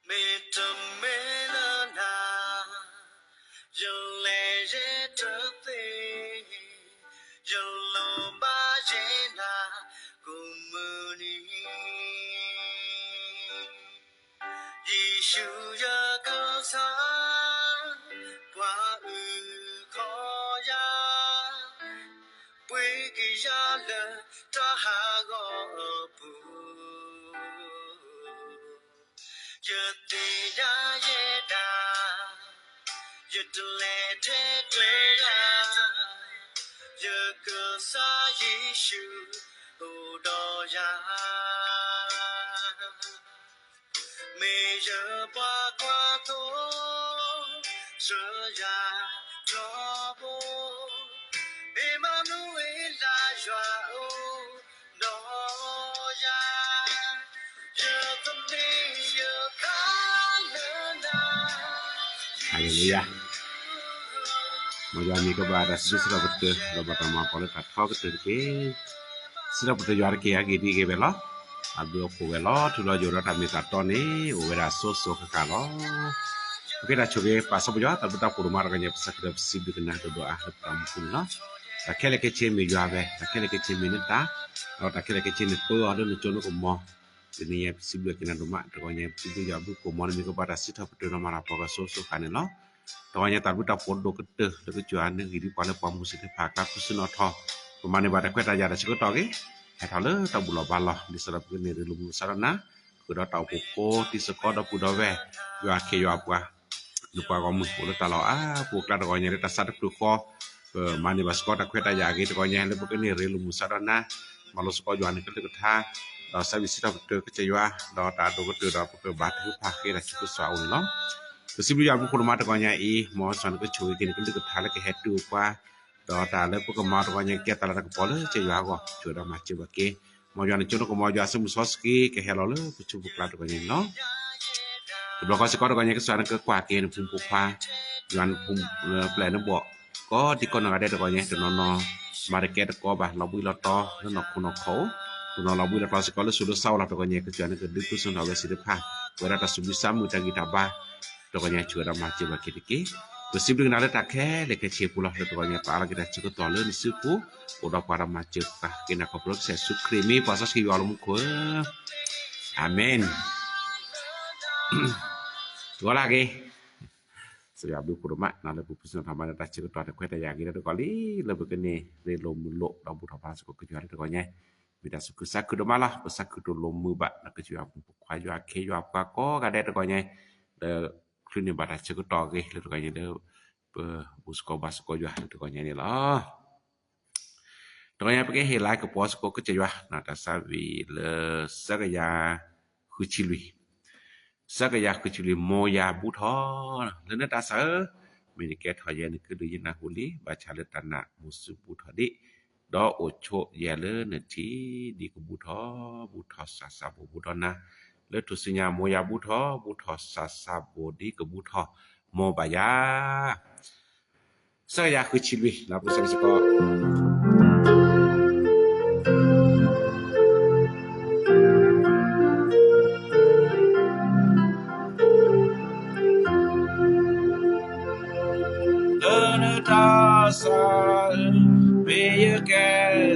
မ့တမ့ၢ်လၢနၤ, ယလဲၤယဲတသ့, ယလိၣ်ဘၣ်ယဲနၤ, ကိးမုၢ်နံၤ ယ့ၣ်ၡူးယကစၢ်, ပှၤအုၣ်ခီၣ်ယၤ, ပှ့ၤက့ၤယၤလၢတၢ်ဟးဂီၤအပူၤ, ယသ့ၣ်ညါယဲဒၣ်, ယတလဲၤထဲကျဲယၤ, ယကစၢ်ယ့ၣ်ၡူးအိၣ်ဒီးယၤ မ့ၢ်ယပှၤကွၢ်သိ, စၢယၤထီဘိ, မ့ၢ်မနုၤဝဲလၢယွၤအိၣ်ဒီးယၤ, ယသန့ၤယခါလၢနၤ, ဟါလ့လူယၤ, မ်ယွၤမ့ၢ်ကဘၣ်တၢ်စံးဆၢထီၣ်ပတြၢၤ ဒီးဘၣ်တၢ်မၤပီၤလၢတၢ်ထီကတၢၢ်တက့ၢ်. စံးထီၣ်ပတြၢၤယွၤတက့ၢ်. အဂ့ၢ်ဒ်အံၤဂ့ၤဝဲလီၤ. အဘျုးအဖှိၣ်ဝဲလီၤ. ထူလီၤယိာ်ဒီးတၢ်မ့ၢ်တၢ်တီန့ၣ် အိၣ်ဝဲဒၣ်စိၤစိၤဃၣ်ဃၣ်လီၤ. ပကဲတၢ်ဆိၣ်ဂ့ၤ ပာ်စီပယွၤ တၢ်ဘျုးတၢ်ဖှိၣ်ဒိၣ်မးတဂီၢ်ညါ ပစံးဘျုးက့ၤနၤဒိၣ်ဒိၣ်အါလၢပတၢ်မူပူၤန့ၣ်လီၤ. တၢ်ခဲလၢာ်ခဲဆ့မ့ၢ်ယွၤဝဲ, တၢ်ခဲလၢာ်ခဲဆ့မ့ၢ်နတၢ်, ဒီးတၢ်ခဲလၢာ်ခဲဆ့န့ၣ်ပၢအီၤလၢနကၠိနကမီၤ, တနံၤညါပစံးဘျုးက့ၤနၤဒိၣ်မးတဂီၢ်ညါ ပစံးဘျုးယွၤဘျုးကိာ်မီၤ နမ့ၢ်ကဘၣ်တၢ်စံးထီၣ်ပတြၢၤနီၢ်မၤတၢ်ပှၤကစိၤစိၤဃၣ်န့ၣ်လီၤ. တဂီၢ်ညါတၢ်ဘျုးတၢ်ဖှိၣ်ဒိၣ်ကတၢၢ်လၢကစၢ်ယွၤန့ၣ်ဂ့ၤဒ်ပှၤလၢပှၤမူစံးတဖၣ် ကျါဖုစနၢၣ်ထီၣ်, ပမၤန့ၢ်ဘၣ်တၢ်ခွဲးတၢ်ယာ်တၢ်ဆၢကတီၢ်ဂ့ၤ, ဟဲထီၣ်လၢတၢ်ဘူၣ်လီၤဘါလီၤ ဒ်သိးဒီးပကန့ၢ်ရ့လိာ်မုာ်မဆါဒီးနၤ, ဃုာ်ဒီးတၢ်အိၣ်ဖှိၣ်ဖိတံၤသကိးဒီပုၢ်ဒီဝဲၢ်, ယွၤခ့ယွၤပှၤ, နပှၤဂီၢ်မုၢ်အိၣ်လၢတၢ်လီၢ်အါပူၤအကျါတဂီၢ်ညါလၢတၢ်ဆါတဖျၢၣ်ဃီ, ပမၤန့ၢ်ဘၣ်စ့ၢ်ကီးတၢ်ခွဲးတၢ်ယာ်အဂ့ၤတဂီၢ်ညါ လၢပကန့ၢ်ရ့လိာ်မုာ်မဆါဒီးနၤ, မၤလိစ့ၢ်ကီးယွၤန့ၣ်ကလုၢ်ကထါ, ဒီးစးဝံၤစံးထီၣ်ပတြၢၤကစၢ်ယွၤ, ဒီးတၢ်ဒိၣ်ကတၢၢ်ဒီးပကဘၣ်ထုကဖၣ်ဃ့တၢ်ဆူကစၢ်အအိၣ်န့ၣ်လီၤ. ပစံးဘျုးယွၤဘျုးဖှိၣ်ဒိၣ်မးတဂီၢ်ညါအံၤ, မ်စီၤန့ၣ်ကဆိၣ်ဂ့ၤက့ၤနကလုၢ်ကထါလၢကဟဲတုၤအိၣ်ပှၤ, ဒီးတၢ်လၢပကမၤတဂီၢ်ညါ ကကဲသးလၢတၢ်ကပီၤလၢကစၢ်ယွၤအဂီၢ် ဆိၣ်ဂ့ၤဒီးမၤစၢၤဘၣ်က့ၤ, မ်ယွၤနကၠိနကမီၤ ယွၤဆူမုၢ်စီဆှံကဟဲလီၤလၢပဆူပကျါတဂီၢ်ညါန့ၣ်လီၤ. တဘျီဃီစ့ၢ်ကီးတဂီၢ်ညါ ကစၢ်န့ၣ်ကကွၢ်က့ၤနဖိမုၣ်ဖိခွါ, ယွၤနဖိပျဲၢ်နဘီၣ်, ကိးဒံကိးနီၢ်ဂၤဒဲးတဂီၢ်ညါ တနီၤနီၤ မၤတကဲတကိးဘၣ် လီၤဘှံးလီၤတီၤလၢနီၢ်ခိနီၢ်ခီၣ်, တနီၤလီၤဘှံးလီၤတီၤစ့ၢ်ကီးလၢစိၤလၢစါအိၣ်လီၤတဂီၢ်ညါ ကစၢ်န့ၣ်ကဒုးသ့ၣ်နီၣ်ထီၣ်ဝဲသ့ၣ်တဖၣ်, ပဝဲဒၣ်တၢ်သူၣ်ဘံၣ်သးမုာ်တၢ်ဂံၢ်တၢ်ဘါ တဂီၢ်ညါ ဆိၣ်ဂ့ၤဒီးမၤစၢၤဘၣ်က့ၤတက့ၢ်. ပစံးဘျုးက့ၤနၤလၢတၢ်ခဲလၢာ်ခဲဆ့အပူၤလီၤ. လၢတဂီၢ်ညါ ပအၢၣ်လီၤက့ၤတၢ်ဆၢကတီၢ်လၢနစုပူၤ, အိၣ်ဒီးပှၤဒီးမၤစၢၤပှၤက့ၤနၤ ခီဖျိကစၢ်ယ့ၣ်ၡူးခရံာ်မ့ၢ်ပှၤစီဆှံယွၤလၢမူခိၣ်ဧၢ, အၤမ့ၣ်. ဂီၤလၢအဂ့ၤ, စံးဘျုးဖးဒိၣ်မး လၢပူၤဖုစံးထီၣ်မၤန့ၢ်တၢ်ဆၢကတီၢ်တခွဲးတၢ်ယာ်ဂ့ၤလၢတဂီၢ်လံ လၢပကန့ၢ်ရ့လိာ်မုာ်လိာ် ဒီးဘူၣ်ထီၣ်ဘါစ့ၢ်ကီးကစၢ်ယွၤလၢတဂီၢ်ညါ, မ့ၢ်တၢ်သူၣ်ခုသးခုဒိၣ်မးလီၤ. ပသးခုဒိၣ်လိာ်မုာ်ဘၣ် ဒီးကစၢ်ယွၤဖိခွါယွၤအခ့ယွၤပှၤကိးဂၤဒဲးတဂီၢ်ညါ, လၢချုးန့ၢ်ဘၣ်တၢ်ဆၢကတီၢ်အဂ့ၤလၢတဂီၢ်ညါလၢ ပဘူၣ်စ့ၢ်ကီးဘါစ့ၢ်ကီးယွၤလၢတဂီၢ်ညါန့ၣ်လီၤ. တဂီၢ်ညါ ပကဟ့ၣ်လၤကပီၤစ့ၢ်ကီး ကစၢ်ယွၤ တၢ်သးဝံၣ်လၢ သၢကယၤဃုဆံလွံၢ်, သၢကယၤဃုဆံလွံၢ် မိၢ်ယၤဘူၣ်ထီၣ်, လၢနတၢ်ဆၢဧၢ, မ့ၢ်နကဲထီၣ်ယဲၢ်နကလုၢ်ယနၢ်ဟူလံ, ဘၣ်ဆၣ်လၢတၢ်နာ်မူစုဘူၣ်ထီၣ်ဒံး, ဒီးအိၣ်ဆိးယဲၢ်လၢနထံ, ဒ်ကဘူၣ်ထီၣ်, ဘူၣ်ထီၣ်စၢ်စၢ်ဘိးဘိးဒီးနၤ, လၢထူၣ်စုညါ မိၢ်ယၤဘူၣ်ထီၣ်, ဘူၣ်ထီၣ်စၢ်စၢ်ဘိး ဒ်ကဘူၣ်ထီၣ်မိၢ်ဘၣ်ယၤ သၢကယၤဃုဆံလွံၢ် လၢပကစၢ်စ့ၢ်ကီး လၢနတၢ်ဆၢဧၢ, မ့ၢ်ယကဲ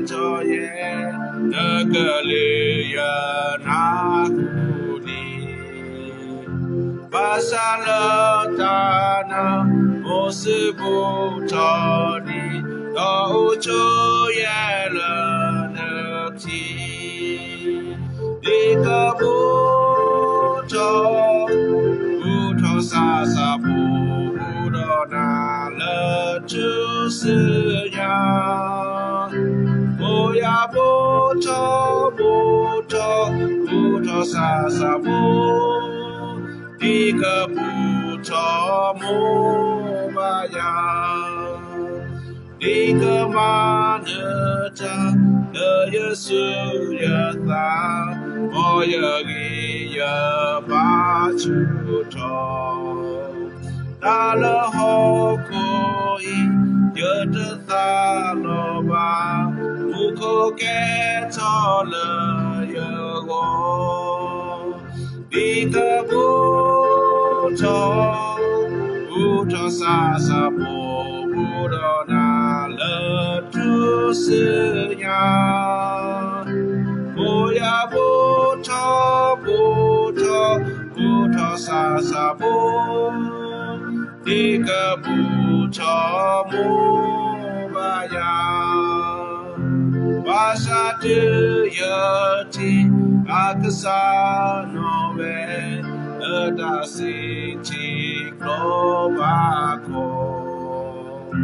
ထီၣ်ယဲၢ်, နကလုၢ်ယနၢ်ဟူလံ ဘၣ်ဆၣ်လၢတၢ်နာ် မူစုဘူၣ်ထီၣ်ဒံး, ဒီးအိၣ်ဆိးယဲၢ်လၢနထံ, ဒ်ကဘူၣ်ထီၣ်, ဘူၣ်ထီၣ်စၢ်စၢ်ဘိးဘိးဒီးနၤ လၢထူၣ်စုညါ မိၢ်ယၤဘူၣ်ထီၣ်, ဘူၣ်ထီၣ်, ဘူၣ်ထီၣ်စၢ်စၢ်ဘိး, ဒ်ကဘူၣ်ထီၣ်မိၢ်ဘၣ်ယၤ, ဒ်ကမၤနၢၤတၢ် လၢယစုယသး, မ်ယဂံၢ်ယဘါဆူၣ်ထီၣ် တၢ်လၢဟီၣ်ခိၣ်အံၤ ယတသးလီၤဘၣ်, မူခိၣ်ကဲထီၣ်လၢယဂီၢ်, ဒ်ကဘူၣ် ထီၣ်, ဘူၣ်ထီၣ်စၢ်စၢ်ဘိၣ်, ဘူၣ်ဒီးနၤလၢထူၣ်စုညါ, ဘိၣ်ယၤဘူၣ်ထီၣ်, ဘူၣ်ထီၣ်, ဘူၣ်ထီၣ်စၢ်စၢ်ဘိၣ်, ဒ်ကဘူၣ်ထီၣ်မိၢ်ဘၣ်ယၤ ဘၣ်ဆၣ်တုၤယထံၣ်အကစၢ်နီၣ်ဝဲ လၢတၢ်စံးထံကျိဘၣ်ခိၣ်,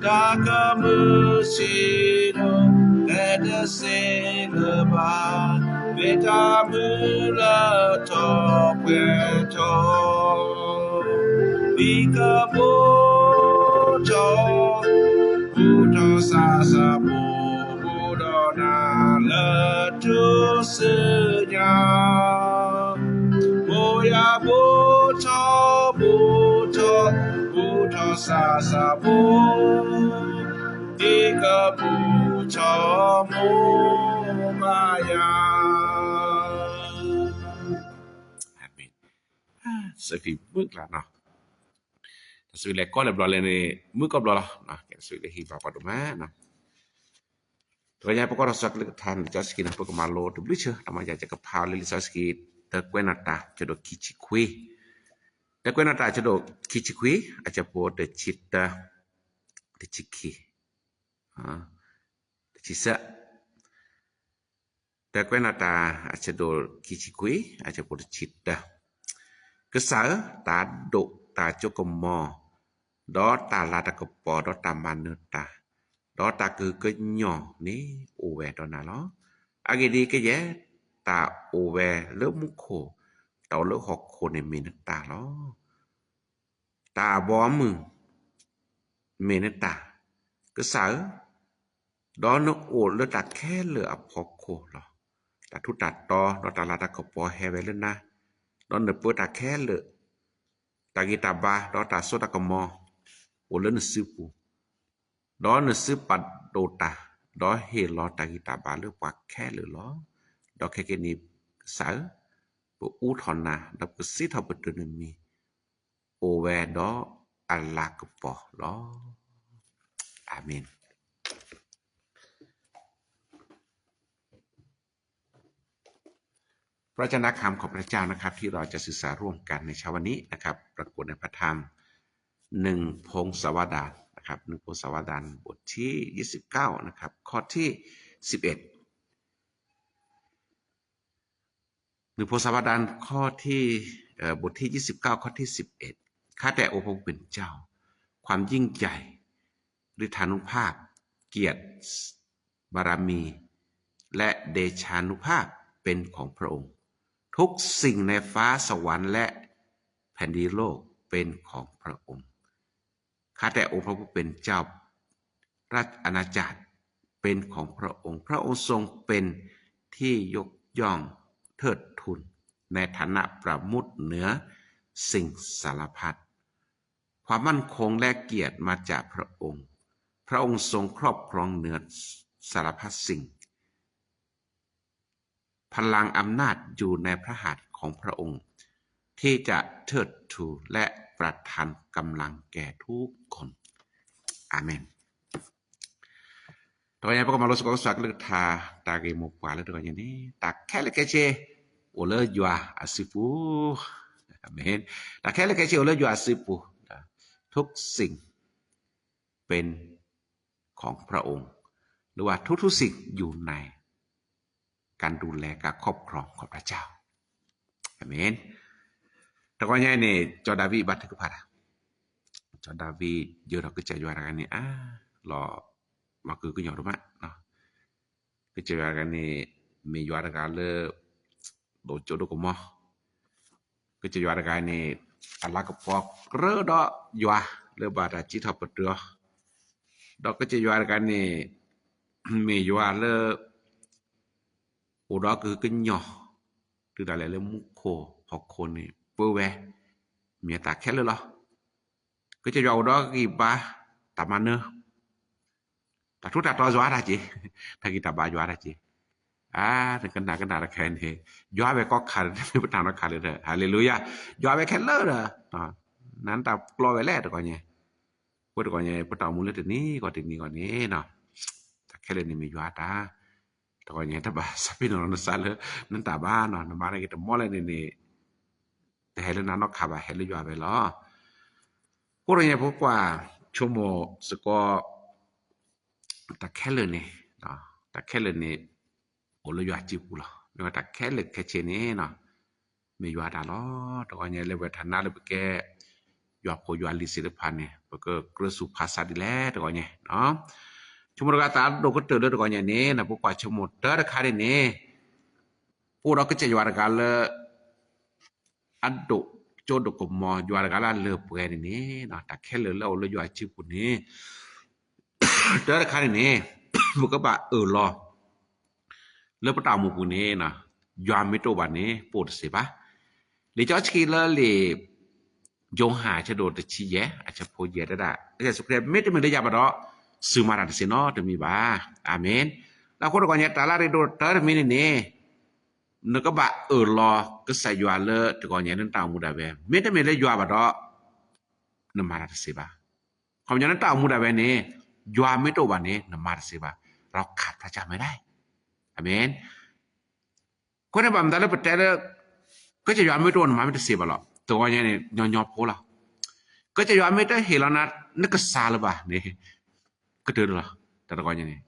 တၢ်ကမုာ်ဆံးဒိၣ် လဲၤတသ့လၢၤဘၣ်, မ့ၢ်တၢ်မုာ်လၢထီၣ်ပှဲၤထီၣ် ဒ်ကဘူၣ်ထီၣ်, ဘူၣ်ထီၣ်စၢ်စၢ်ဘိၣ်, ဘူၣ်ဒီးနၤလၢထူၣ်စုညါ, ဘိၣ်ယၤဘူၣ်ထီၣ်, ဘူၣ်ထီၣ်, ဘူၣ်ထီၣ်စၢ်စၢ်ဘိၣ်, ဒ်ကဘူၣ်ထီၣ်မိၢ်ဘၣ်ယၤ အၤမ့ၣ်. စဖံမုၢ်ကျါနီၤ, တၢ်ဆိၣ်ဂ့ၤလဲၤကီလဲၤဘျီလဲၣ်န့ၣ် မုၢ်ကီးဘျီလီၤ, ကဲတၢ်ဆိၣ်ဂ့ၤလၢဟံၣ်ဘၣ်ပှၤဒိၣ်မးနီၤ, တဂီၤညါပကီၢ်ထီၣ်စၢၤကလုၢ်ကထါန့ၣ် လံာ်စီဆှံန့ၣ် ပကမၤလိတဘျုးဆၢ တမ့ၢ်ယၤယကဖးအီၤလၢလံာ်စီဆှံ တၢကွဲးနီၣ်တၢ် အဆၢဒိၣ်ခံဆံခွံ, တၢကွဲးနီၣ်တၢ် အဆၢဒိၣ်ခံဆံခွံ အဆၢဖိတဆံတၢ, တဆံခံ, တဆံသၢ တၢကွဲးနီၣ်တၢ် အဆၢဒိၣ်ခံဆံခွံ အဆၢဖိတဆံတၢ, ကစၢ်ဧၢ, တၢ်ဒိၣ်တၢ်စိကမီၤ, ဒီးတၢ်လၤတၢ်ကပီၤ ဒီးတၢ်မၤနၢၤတၢ်, ဒီးတၢ်ကဟုကညီၢ်န့ၣ် အိၣ်ဝဲဒီးနၤလီၤ. အဂ့ၢ်ဒ်အံၤ, ကယဲၢ်တၢ်အိၣ်ဝဲလၢမူခိၣ်, တၢ်အိၣ်လၢဟီၣ်ခိၣ်န့ၣ်မ့ၢ်နတၢ်လီၤ. တၢ်အဘီအမုၢ် မ့ၢ်နတၢ်, ကစၢ်ဧၢ, ဒီးနအိၣ်လၢတၢ်ခဲလၢာ်အဖီခိၣ်လီၤ. တၢ်ထူးတၢ်တီၤ ဒီးတၢ်လၤတၢ်ကပီၤဟဲဝဲလၢနၤ, ဒီးနပၢတၢ်ခဲလၢာ်, တၢ်ဂံၢ်တၢ်ဘါ ဒီးတၢ်စိတၢ်ကမီၤ အိၣ်လၢနစုပူၤ, ဒီးနစုပာ်ဒိၣ်တၢ်, ဒီးဟ့ၣ်လီၤတၢ်ဂံၢ်တၢ်ဘါလၢပှၤခဲလၢာ်လီၤ. ဒီးခဲကနံၣ်အံၤ ကစၢ်ဧၢ, ပအူထီၣ်နၤ ဒီးပစံးထီၣ်ပတြၢၤနမံၤ, အိၣ်ဝဲဒီးအလၤကပီၤလီၤ. အၤမ့ၣ်. พระวจนะคำของพระเจ้านะครับ ที่เราจะศึกษาร่วมกันในเช้าวันนี้นะครับ ปรากฏในพระธรรมหนึ่งพงศาวดารนะครับ หนึ่งพงศาวดารบทที่ยี่สิบเก้านะครับ ข้อที่สิบเอ็ด หนึ่งพงศาวดารข้อที่ เอ่อ บทที่ยี่สิบเก้า ข้อที่สิบเอ็ด ข้าแต่องค์พระผู้เป็นเจ้า ความยิ่งใหญ่ ฤทธานุภาพ เกียรติ บารมี และเดชานุภาพเป็นของพระองค์ ทุกสิ่งในฟ้าสวรรค์และแผ่นดินโลกเป็นของพระองค์ ข้าแต่องค์พระผู้เป็นเจ้า ราชอาณาจักรเป็นของพระองค์ พระองค์ทรงเป็นที่ยกย่องเทิดทูนในฐานะประมุขเหนือสิ่งสารพัด ความมั่นคงและเกียรติมาจากพระองค์ พระองค์ทรงครอบครองเหนือสารพัดสิ่ง พลังอำนาจอยู่ในพระหัตถ์ของพระองค์ ที่จะเทิดทูนและประทานกำลังแก่ทุกคน อาเมน တဂီၤညါ ပကမၤလိစ့ၢ်ကီးကစၢ်ကလုၢ်ကထါ တၢ်ဂ့ၢ်မိၢ်ပှၢ်လၢတဂီၤညါန့ၣ် တၢ်ခဲလၢာ်ခဲဆ့ အိၣ်လၢယွၤအစုပူၤ, အၤမ့ၣ်, တၢ်ခဲလၢာ်ခဲဆ့အိၣ်လၢယွၤအစုပူၤ, ทุกสิ่งเป็นของพระองค์ หรือว่าทุกๆสิ่งอยู่ใน การดูแลการครอบครองของพระเจ้า อาเมน တဂီၤညါအံၤန့ၣ် စီၤဒၤဝံးဘါထုကဖၣ်တၢ်, စီၤဒၤဝံး ယၢၤထီၣ်ကစၢ်ယွၤတဂၤန့ၣ် အါ လီၤ မၤကဟုကညီၢ်ဒိၣ်မး, ကစၢ်ယွၤတဂၤန့ၣ် မ့ၢ်ယွၤတဂၤလၢ ဒိၣ်စိဒိၣ်ကမီၤ ကစၢ်ယွၤတဂၤန့ၣ် အလၤကပီၤကြၢးဒီးယွၤလၢဘၣ်တၢ်စံးထီၣ်ပတြၢၤအီၤ, ဒီးကစၢ်ယွၤတဂၤန့ၣ် မ့ၢ်ယွၤလၢ အိၣ်ဒီးကဟုကညီၢ် တုၤဒၣ်လဲာ်လၢမူခိၣ်ဟီၣ်ခိၣ်န့ၣ် ပၢဝဲ မ့ၢ်တၢ်ခဲလၢာ်လီၤ. ကစၢ်ယွၤအိၣ်ဒီးဂံၢ်ဘါ တၢ်မၤနၢၤ တၢ်ထူးတၢ်တီၤယွၤတၢ်က့ၤ, တၢ်ဂံၢ်တၢ်ဘါယွၤတၢ်က့ၤ, အါ, နကနၣ်ကနၣ်တခါန့ၣ်, ယွၤဝဲကီခးတမ့ၢ်ပတၢ်နီတခါလၢာ်, ဟါလ့လူယၤ, ယွၤဝဲခဲလၢာ်ဒီး, နတၢ်ပျီဝဲလဲၣ်တဂီၤညါ, အဃိတဂီၤညါ ပတၢ်အိၣ်မူလၢတနံၤဂီၢ်တနံၤဂီၢ်န့ၣ်နီၤ, တၢ်ခဲလၢာ်န့ၣ်မ့ၢ်ယွၤတၢ်, တဂီၤညါတဘၣ်စးပ့ၤနီၣ်လီၤနစးလၢ နတၢ်ဘၣ်နီၤ, နမၤန့ၢ်က့ၤတမီလၢန့ၣ်န့ၣ် တဟဲလၢနၤနီတခါဘၣ် ဟဲလၢယွၤဝဲလီၤ. အဃိတဂီၤညါ ပကွၢ်ဆိကမိၣ်စ့ၢ်ကီး တၢ်ခဲလၢာ်န့ၣ်, တၢ်ခဲလၢာ်န့ၣ် အိၣ်လၢယွၤစုပူၤလီၤ. မ့ၢ်ဝဲတၢ်ခဲလၢာ်ခဲဆ့န့ၣ်နီၤ, မ့ၢ်ယွၤတၢ်လီၤ. တဂီၤညါလၢပဝဲတၢ်နာ်လၢပကဲ ယွၤဖိယွၤလံၤသ့ၣ်တဖၣ်န့ၣ် ပကကြၢးစူၢ်ဖးစးဒ်လဲၣ်တဂီၤညါ, ဆိကမိၣ်တဂၤသးဒိၣ်ကတၢၢ်လၢတဂီၤညါန့ၣ် ပကွၢ်ဆိကမိၣ်တၢ်တခါန့ၣ်န့ၣ်, ပအိၣ်ဒီးကစၢ်ယွၤတဂၤလၢ အဒိၣ်ကၠိဒိၣ်ကမီၤ ယွၤတဂၤလၢအလၢပှဲၤန့ၣ်န့ၣ်, တၢ်ခဲလၢာ်လၢအအိၣ်လၢယွၤစုပူၤန့ၣ်, တၢ်တခါန့ၣ်န့ၣ်, ပကဘၣ်အၢၣ်လီၤ လၢပတၢ်အိၣ်မူပူၤန့ၣ်, ယွၤမ့ၢ်တအိၣ်ဘၣ်န့ၣ် ပအိၣ်တသ့ဘၣ်. လံာ်စီဆှံလၢလံာ် ယိၤဟၣ်အဆၢဒိၣ်တဆံယဲၢ် အဆၢဖိယဲၢ်တဲဒၣ် ကစၢ်ယ့ၣ်ၡူးခရံာ် မ့တမ့ၢ်လၢယၤဘၣ်ဒီး, သုမၤတၢ်တသ့နီတမံၤဘၣ်. အၤမ့ၣ်. ဒီးအဃိတဂီၤညါ တၢ်လၢအရ့ဒိၣ်တၢ်တမံၤန့ၣ်န့ၣ်, နကဘၣ်အၢၣ်လီၤကစၢ်ယွၤလၢတဂီၤညါလၢနတၢ်အိၣ်မူဒၣ်ဝဲ, မ့တမ့ၢ်လၢယွၤဘၣ်ဒီး, နမၤတၢ်တသ့ဘၣ်. ခီပညီနတၢ်အိၣ်မူဒၣ်ဝဲန့ၣ်, ယွၤမ့ၢ်တအိၣ်ဘၣ်န့ၣ် နမၤတသ့ဘၣ်, ဒီးခးဖျါကမ့ၢ်ဒၣ်. အၤမ့ၣ်. အဃိန့ၣ်ဘၣ်မတၤလၢပတဲလၢ ကစၢ်ယွၤမ့ၢ်တအိၣ် နမၤမ့ၢ်တသ့ဘၣ်လီၤ. တဂီၤညါန့ၣ် ညီညီဖိလီၤ. ကစၢ်ယွၤမ့ၢ်တဟ့ၣ်လီၤနၤ နကစၢ်လၢၤဘၣ်န့ၣ်, ကတၢၢ်လီၤ. တၢ်တဂီၤညါန့ၣ်,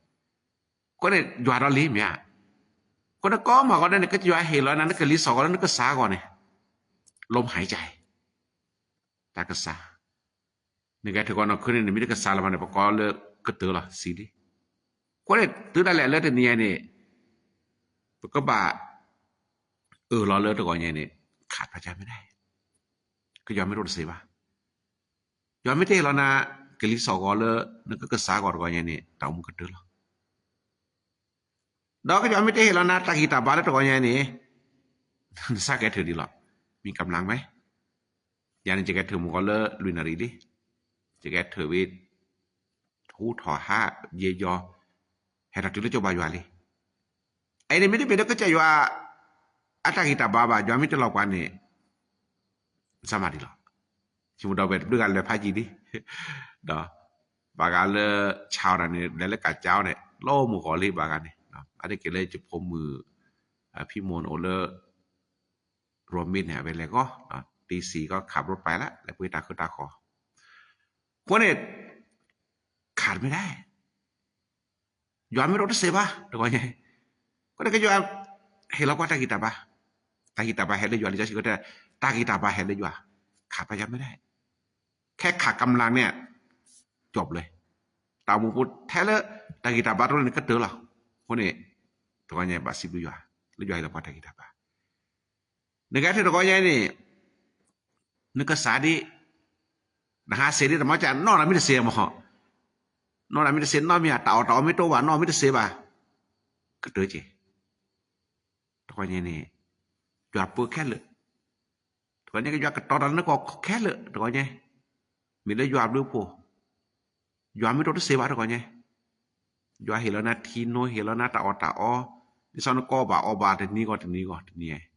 အဃိန့ၣ် ယွၤဒီးလံမ့ၢ်ဧါ. အဃိန့ၣ် ကိးမုၢ်ဂီၤဒဲးန့ၣ် ကစၢ်ယွၤဟ့ၣ်လီၤနၤ နကလံၤစိးဂီၤလၢနကစၢ်အဂီၢ်န့ၣ်, လီၤမဟါကၢ် တၢ်ကစၢ် နကဲထၢၣ်ကီးနီၢ်ခုန့ၣ် နမ့ၢ်တကစၢ်လၢၤဘၣ်န့ၣ် ပကိးလၢကတၢၢ်လီၤ စံးလံ. အဃိန့ၣ် တုၤဒၣ်လဲာ်လၢတနံၤအံၤန့ၣ်, ပကဘၣ်အၢၣ်လီၤလၢတဂီၤညါန့ၣ် ခးဖျါကမ့ၢ်ဒၣ်, ကစၢ်ယွၤမ့ၢ်တအိၣ်တသ့ဘၣ်. ယွၤမ့ၢ်တဟ့ၣ်လီၤနၤ ကလံၤစိးဂီၤလၢနကကစၢ်အဂီၢ်တဂီၤညါန့ၣ် တၢ်အိၣ်မူကတၢၢ်လီၤ. ဒီးကစၢ်ယွၤမ့ၢ်တဟ့ၣ်လီၤနၤ တၢ်ဂံၢ်တၢ်ဘါလၢတဂီၤညါန့ၣ်, နစးကဲထၢၣ်ဒံးလီၤ, မ့ၢ်ကမျၢၢ်မ့ၢ်, ယၤန့ၣ် ယကဲထၢၣ်မုၢ်ဂီၤလၢလွံၢ်နၣ်ရံၣ်လံ, ယကဲထၢၣ်ဝံၤ ဟူထီၣ်ဟး ယဲယီၤ, ဟဲထီၣ်တုၤလၢကၠိဘါယွၤလံ. အအံၤန့ၣ်မ့ၢ်တမ့ၢ်လၢကစၢ်ယွၤ အတၢ်ဂံၢ်တၢ်ဘါဘၣ်, ယွၤမ့ၢ်တလီၤပှၤန့ၣ် စၢ်မၤဒံးလီၤ. ဆိကမိၣ်ဒီးဝဲတဘျုးဂၤလဲၤဖးယံာ်လံ, ဒီး ဘၣ်ဂၤလၢဆါအီၤတၢ်န့ၣ် လဲၤလၢကးကၠါအီၤန့ၣ် လီၤမုၢ်ဂီၤလံဘၣ်ဂၤန့ၣ်, အါတက့ၢ်လၢယဖိမုၣ် ဖံမိၢ်န့ၣ်အိၣ်လၢ ရိမ့ၤန့ၣ် အဝဲလဲၤဂီၢ်, တံစံၣ်ကီး ခးဘြိးပာ်လၢ လဲၤပှ့ၤတၢ်ဃုတၢ်ဃီၤ, အဃိန့ၣ် ခးတမ့ၢ်ဒၣ် ယွၤမ့ၢ်တအိၣ်တသ့ဘၣ် တဂီၤညါ, အဃိန့ၣ်ကစၢ်ယွၤ ဟ့ၣ်လီၤပှၤတၢ်ဂံၢ်တၢ်ဘါ, တၢ်ဂံၢ်တၢ်ဘါဟဲလၢယွၤလံ, လံာ်စီဆှံတဲ တၢ်ဂံၢ်တၢ်ဘါဟဲလၢယွၤ, ခးဖျါကမ့ၢ်ဒၣ်, ခဲခးကမျၢၢ်န့ၣ် ကၠီဘျဲၣ်, တၢ်အိၣ်မူပူၤထဲလၢ တၢ်ဂံၢ်တၢ်ဘါတအိၣ်န့ၣ်ကတၢၢ်လီၤ. အဃိန့ၣ် တဂီၤညါဘၣ်စံးဘျုးယွၤ လၢယွၤဟ့ၣ်လီၤပှၤတၢ်ဂံၢ်တၢ်ဘါ နကဲထၢၣ်တဂီၤညါန့ၣ် နကစၢ်ဒ် နဟးစ့ၢ်ဒ်တမီၤကၢ် နီၢ်နၤမ့ၢ်တစ့ၢ်မး, နီၢ်နၤမ့ၢ်တစ့ၢ် နီၢ်မ့ၢ်တၢ်အီၣ်တၢ်အီမ့ၢ်တအိၣ်ဘၣ် နီၢ်မ့ၢ်တစ့ၢ်ဘၣ်, ကတၢၢ်က့ၤ, တဂီၤညါန့ၣ် ယွၤပၢခဲလၢာ်, တဂီၤညါကယွၤကတီၤတၢ်လၢနဂီၢ်ခဲလၢာ် တဂီၤညါ, မ့ၢ်လၢယွၤဘျုးဖှိၣ် ယွၤမ့ၢ်တအိၣ်တစ့ၢ်ဘၣ်တဂီၤညါ, ယွၤဟ့ၣ်လီၤနၤထံနိ ဟ့ၣ်လီၤနၤတၢ်အီၣ်တၢ်အီ, ဒ်သိးနကအီၣ်ဘၣ်အီဘၣ်တနံၤဂီၢ်တနံၤဂီၢ်တနံၤ,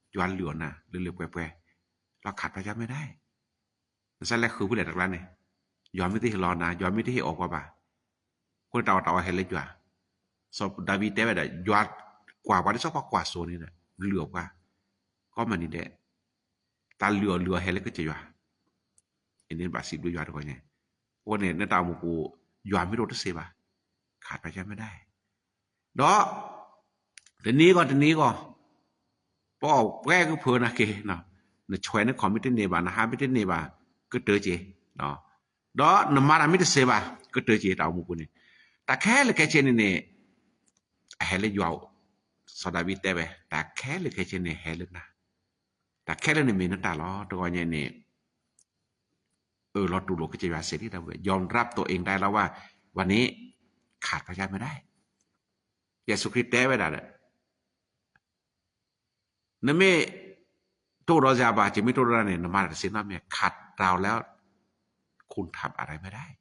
ယွၤလုၢ်အီၣ်နၤလၢလၢပှဲၤပှဲၤ, လီၤခးဖျါကမ့ၢ်ဒၣ်, နစးလဲၤဃုာ်ဖဲလဲၣ်တကျါန့ၣ်, ယွၤမ့ၢ်တဟ့ၣ်လီၤနၤ ယွၤမ့ၢ်တဟ့ၣ်အီၣ်ပှၤဘၣ်, အဃိန့ၣ်တၢ်အီၣ်တၢ်အီဟဲလၢယွၤ, စီၤဒၤဝံးတဲဝဲဒၣ် ယွၤကွၢ်ပှၤဒ်သိးပှၤကွၢ်စိန့ၣ်ဒီး လုၢ်အီၣ်ပှၤ, ကီမနုၤဒဲး တၢ်လုၢ်အီၣ်လုၢ်အီဟဲလၢကစၢ်ယွၤ, အန့ၣ်ဘၣ်စံးဘျုးယွၤတဂီၤညါ, အဃိန့ၣ် နတၢ်အိၣ်မူပူၤ ယွၤမ့ၢ်တအိၣ်တစ့ၢ်ဘၣ်, ခးဖျါကမ့ၢ်ဒၣ်, ဒီး တနံၤဂီၢ်တနံၤဂီၢ်, ပအီၣ်ပှဲၤကဖၢနၤက့ၤ, နဆွဲးနခီၣ်မ့ၢ်တန့ၢ်ဘၣ် နဟါမ့ၢ်တန့ၢ်ဘၣ်, ကတၢၢ်က့ၤ, ဒီးနမၤတၢ်မ့ၢ်တစ့ၢ်ဘၣ် ကတၢၢ်က့ၤတၢ်အိၣ်မူပူၤန့ၣ်, တၢ်ခဲလၢာ်ခဲဆ့န့ၣ်န့ၣ် အဟဲလၢယွၤအိၣ်, စီၤဒၤဝံးတဲဝဲ တၢ်ခဲလၢာ်ခဲဆ့န့ၣ်ဟဲလၢနၤ, တၢ်ခဲလၢာ်န့ၣ်မ့ၢ်နတၢ်လီၤ တဂီၤညါန့ၣ် အၢၣ်လီၤတူၢ်လိာ်ကစၢ်ယွၤစ့ၢ်ဒ်တၢ်ဝဲ ယီၤရၢပ်တိၢ်အ့ၣ်တၢ်လီၤဝဲ, ဝဲန့ၣ် ခးဖျါကမ့ၢ်ဒၣ်, ယ့ၣ်ၡူးခရံာ်တဲဝဲဒၣ်ဒီး နမ့ၢ်တအိၣ်ဒီးယၤဘၣ် ယမ့ၢ်တအိၣ်ဒီးနၤန့ၣ် နမၤတၢ်တသ့နီတမံၤ ခးတၢ်အီၤလၢ ခုၣ်ထးအရၢမ့ၢ်ဒၣ်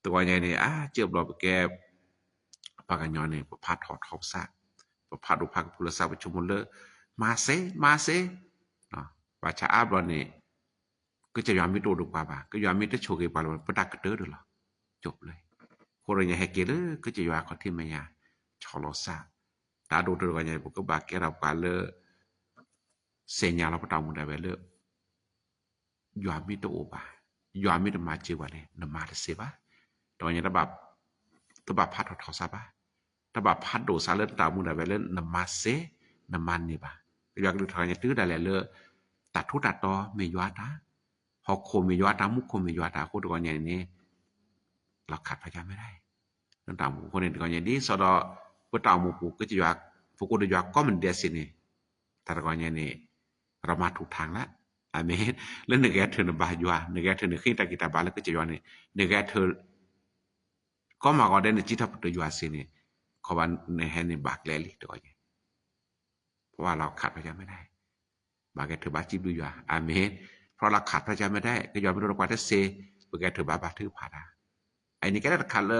တဂီၤညါန့ၣ် အါ ကၢဘျီပကဲ ပှၤကညီန့ၣ် ပဖးထီၣ်ထီပသး, ပဖးဒိၣ်ဖးကပူၤလၢသး ပဆိကမိၣ်လၢ မၤစ့ မၤစ့, ဘၣ်ဆၣ်အါဘျီန့ၣ် ကစၢ်ယွၤမ့ၢ်တအိၣ်ဒီးပှၤဘၣ်, ကစၢ်ယွၤမ့ၢ်တဆိၣ်ဂ့ၤပှၤလၢၤဘၣ် ပတၢ်ကတၢၢ်ဒၣ်လီၤ. ကၠိပျဲ, အဃိတဂီၤညါဟဲက့ၤလၢကစၢ်ယွၤခီၣ်ထံးမဲာ်ညါ ဆီၣ်လီၤသး, တၢ်ဒိၣ်တဂီၤညါ ပကဘၣ်ကဲထီၣ်ပှၤလၢ သ့ၣ်ညါလီၤပတၢ်အိၣ်မူဒၣ်ဝဲလၢ ယွၤမ့ၢ်တအိၣ်ဘၣ်, ယွၤမ့ၢ်တမၤစၢၤပှၤန့ၣ် နမၤတသ့ဘၣ်. တဂီၤညါ တဘၣ်ဖးထီၣ်ထီသးဘၣ်, တဘၣ်ဖးဒိၣ်သးလၢတၢ်အိၣ်မူဒၣ်ဝဲလၢနမၤစ့ နမၤန့ၢ်ဘၣ်. ကစၢ်ယွၤကလုၢ်ကထါတဂီၤညါ တုၤဒၣ်လဲာ်လၢ တၢ်ထူးတၢ်တီၤမ့ၢ်ယွၤတၢ်, ဟီၣ်ခိၣ်မ့ၢ်ယွၤတၢ်, မူခိၣ်မ့ၢ်ယွၤတၢ်အဃိ တဂီၤညါန့ၣ်န့ၣ် လီၤခၣ်ဖးယၢ်မ့ၢ်ဒၣ် လၢတၢ်အိၣ်မူအဃိန့ၣ် တဂီၤညါဒ်သိးဒီး ပတၢ်အိၣ်မူပူၤ ကစၢ်ယွၤ ပကအိၣ်ဒီးယွၤကိးမုၢ်နံၤဒဲးစ့ၢ်န့ၣ် တၢ်တဂီၤညါန့ၣ် ရမၤထူၣ်ထၣ်လၢ အၤမ့ၣ်, လၢနဂဲၤထၢၣ်နဘၣ်ယွၤ, နဂဲၤထၢၣ်နဃ့တၢ်ဂံၢ်တၢ်ဘါလၢကစၢ်ယွၤန့ၣ် နဂဲၤထၢၣ် ကိးမုၢ်နံၤဒဲး နစံးထီၣ်ပတြၢၤယွၤစ့ၢ်န့ၣ် ခီဘၣ်နဟဲန့ၣ်ဘၣ်ကျဲလံတဂီၤညါ ပှၤလီၤခၣ်ဖးယၢ်မ့ၢ်ဒၣ် ဘၣ်ဂဲၤထၢၣ်ဘၣ်စံးဘျုးယွၤ, အၤမ့ၣ်, ပှၤလီၤခၣ်ဖးယၢ်မ့ၢ်ဒၣ် ကစၢ်ယွၤမ့ၢ်တအိၣ်ဒီးပှၤတသ့ ပဂဲၤထၢၣ်ဘၣ်ဘၣ်ထုကဖၣ်တၢ်, အအံၤန့ၣ်ကဲထီၣ်တခါလၢ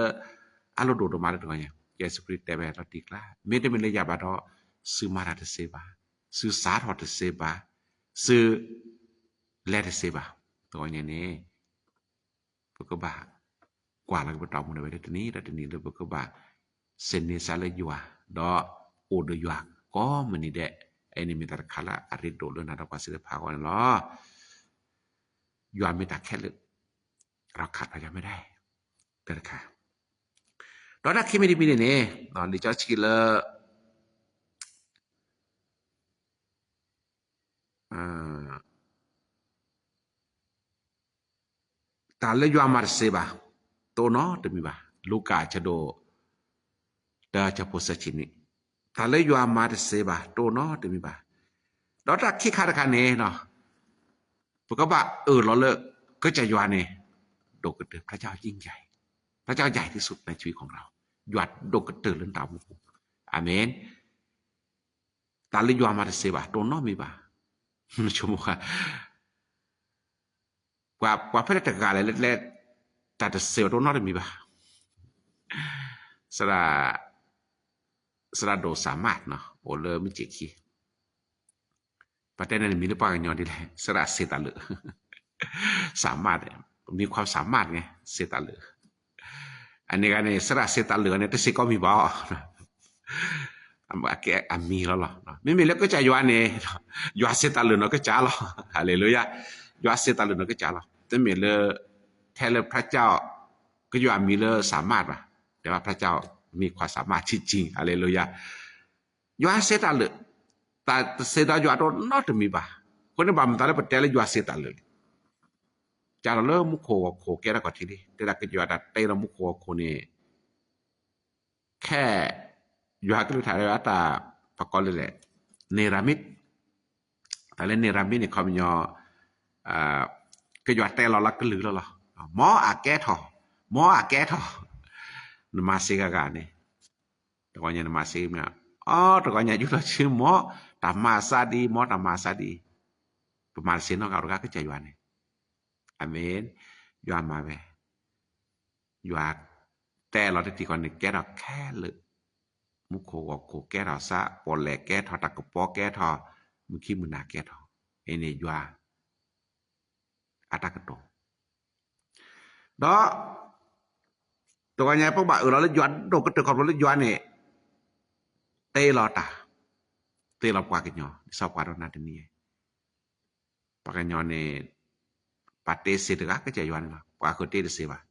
အလိၣ်ဒိၣ်ဒိၣ်မးလၢတဂီၤညါ ကစၢ်ယ့ၣ်ၡူးခရံာ်တဲဝဲလီၤတံၢ်ကျါ မ့တမ့ၢ်လၢယၤဘၣ်ဒီး သုမၤတၢ်တသ့ဘၣ်, သုစးထီၣ်တသ့ဘၣ်, သု လဲၤတသ့ဘၣ်, တဂီၤညါန့ၣ် ပကဘၣ် ကွၢ်လီၤက့ၤပတၢ်အိၣ်မူဒၣ်ဝဲလၢတနံၤဒီးတနံၤလၢပကဘၣ် သန့ၤသးလၢယွၤ ဒီးအိၣ်ဒီးယွၤကိးမုၢ်နံၤဒဲး, အအံၤန့ၣ်မ့ၢ်တၢ်တခါလၢအရ့ဒိၣ်လၢနၤဒီးပှၤသ့ၣ်တဖၣ်အဂီၢ်န့ၣ်လီၤ. ယွၤမ့ၢ်တၢ်ခဲလၢာ် လီၤခၣ်ဖးယၢ်မ့ၢ်ဒၣ် တၢ်တခါ, ဒီးတၢ်ခံမံၤတမံၤန့ၣ်န့ၣ် လံာ်စီဆှံလၢ တၢ်လၢယွၤမၤတသ့ဘၣ် တအိၣ်နီတမံၤဘၣ်. လူၤကၣ်အဆၢဒိၣ် တၢ အဆၢဖိသၢဆံန့ၣ်, တၢ်လၢယွၤမၤတသ့ဘၣ် တအိၣ်နီတမံၤဘၣ်. ဒီးတၢ်ခံခါတခါန့ၣ် ပကဘၣ်အၢၣ်လီၤလၢ ကစၢ်ယွၤန့ၣ် ဒိၣ်ကတၢၢ် พระเจ้ายิ่งใหญ่, พระเจ้าใหญ่ที่สุดในชีวิตของเรา, ယွၤဒိၣ်ကတၢၢ်လၢနတၢ်အိၣ်မူပူၤ, အၤမ့ၣ်. တၢ်လၢယွၤမၤတသ့ဘၣ် တအိၣ်နီတမံၤဘၣ်. ပှၤဖဲလဲၣ်တဂၤလဲၣ်လၢ တၢ်တသ့ဘၣ်တအိၣ်နီတမံၤဘၣ်. သရၣ်ဒိၣ် สามารถ အိၣ်လၢမုၢ်စ့ၣ်ခံ, ပတဲန့ၣ်မံၤလၢပှၤကညီဒ်လဲၣ် သရၣ်စံးတၢ်လၢာ်, สามารถ มีความสามารถ ไง စံးတၢ်လၢာ်. အန့ၣ်ဂၤန့ၣ် သရၣ်စံးတၢ်လၢာ်န့ၣ် တစ့ၢ်ကီးမံၤဘၣ်အီၤ အမံၤလီၤလီၤ. မ့မ့ၢ်လၢကစၢ်ယွၤန့ၣ် ယွၤစံးတၢ်လၢာ်နီၢ်ကစၢ်လီၤ. ဟါလ့လူယၤ, ယွၤစံးတၢ်လၢာ်နီၢ်ကစၢ်လီၤ. တမ့ၢ်လၢ ထဲလၢ พระเจ้า ကယွၤမံၤလၢ สามารถ ဘၣ်, တဲဘၣ် พระเจ้า มีความสามารถจริงๆ ဟါလ့လူယၤ. ယွၤစံးတၢ်လၢာ်, တၢ်တသ့ဒီးယွၤတအိၣ်နီတမံၤဘၣ်. အဃိန့ၣ်ဘၣ်မတၤလၢပတဲလၢယွၤစံးတၢ်လၢာ်လဲၣ်. ကၢ်လီၤလၢမူခိၣ်ဂီၤခိၣ်ကဲထီၣ်ခီၣ်ထံးလံ, တဲဒၣ်ကစၢ်ယွၤတၢ်တဲလီၤမူခိၣ်ဂီၤခိၣ်န့ၣ် ခဲ ယွၤကလုၢ်ကထါဝဲအတၢ် ပကိးလၢလဲၣ် နိရမံၤ, တၢ်လၢနိရမံၤန့ၣ် ခီပညီ ကယွၤတဲလီၤလၢကလုၢ်လီၤလီၤ. မ်အကဲထီၣ်, မ်အကဲထီၣ်, နမၤစ့ဂၤဂၤန့ၣ်, တဂီၤညါနမၤစ့မ့ၢ်, အီ တဂီၤညါယူၢ်ထီၣ်ဆူမ်, တၢ်မၤအသးဒ်အံၤ, မ်တၢ်မၤအသးဒ်အံၤ, ပမၤတသ့နီတဂၤဒီးကစၢ်ယွၤန့ၣ် အၤမ့ၣ်, ယွၤမၤဝဲ, ယွၤတဲလီၤတထံၣ်ဃီန့ၣ် ကဲထီၣ်ခဲလၢာ်, မူခိၣ်ဂီၤခိၣ်ကဲထီၣ်သး, ပီၣ်လဲၣ်ကဲထီၣ်, တၢ်ကပီၤကဲထီၣ်, မုၢ်ခံမုၢ်နၤကဲထီၣ်, အန့ၣ်ယွၤ အတၢ်ကတိၤ ဒီး တဂီၤညါပကဘၣ်အၢၣ်လီၤလၢယွၤဒိၣ်ကတၢၢ် ခီဖျိလၢယွၤန့ၣ် တ့လီၤတၢ်, တ့လီၤပှၤကညီ, ဒ်သိးပှၤဒီးနၤတနံၤအံၤ, ပှၤကညီန့ၣ် ပှၤတ့စ့တဂၤ ကစၢ်ယွၤန့ၣ်လီၤ, ပှၤဃုာ်တ့တစ့ဘၣ်.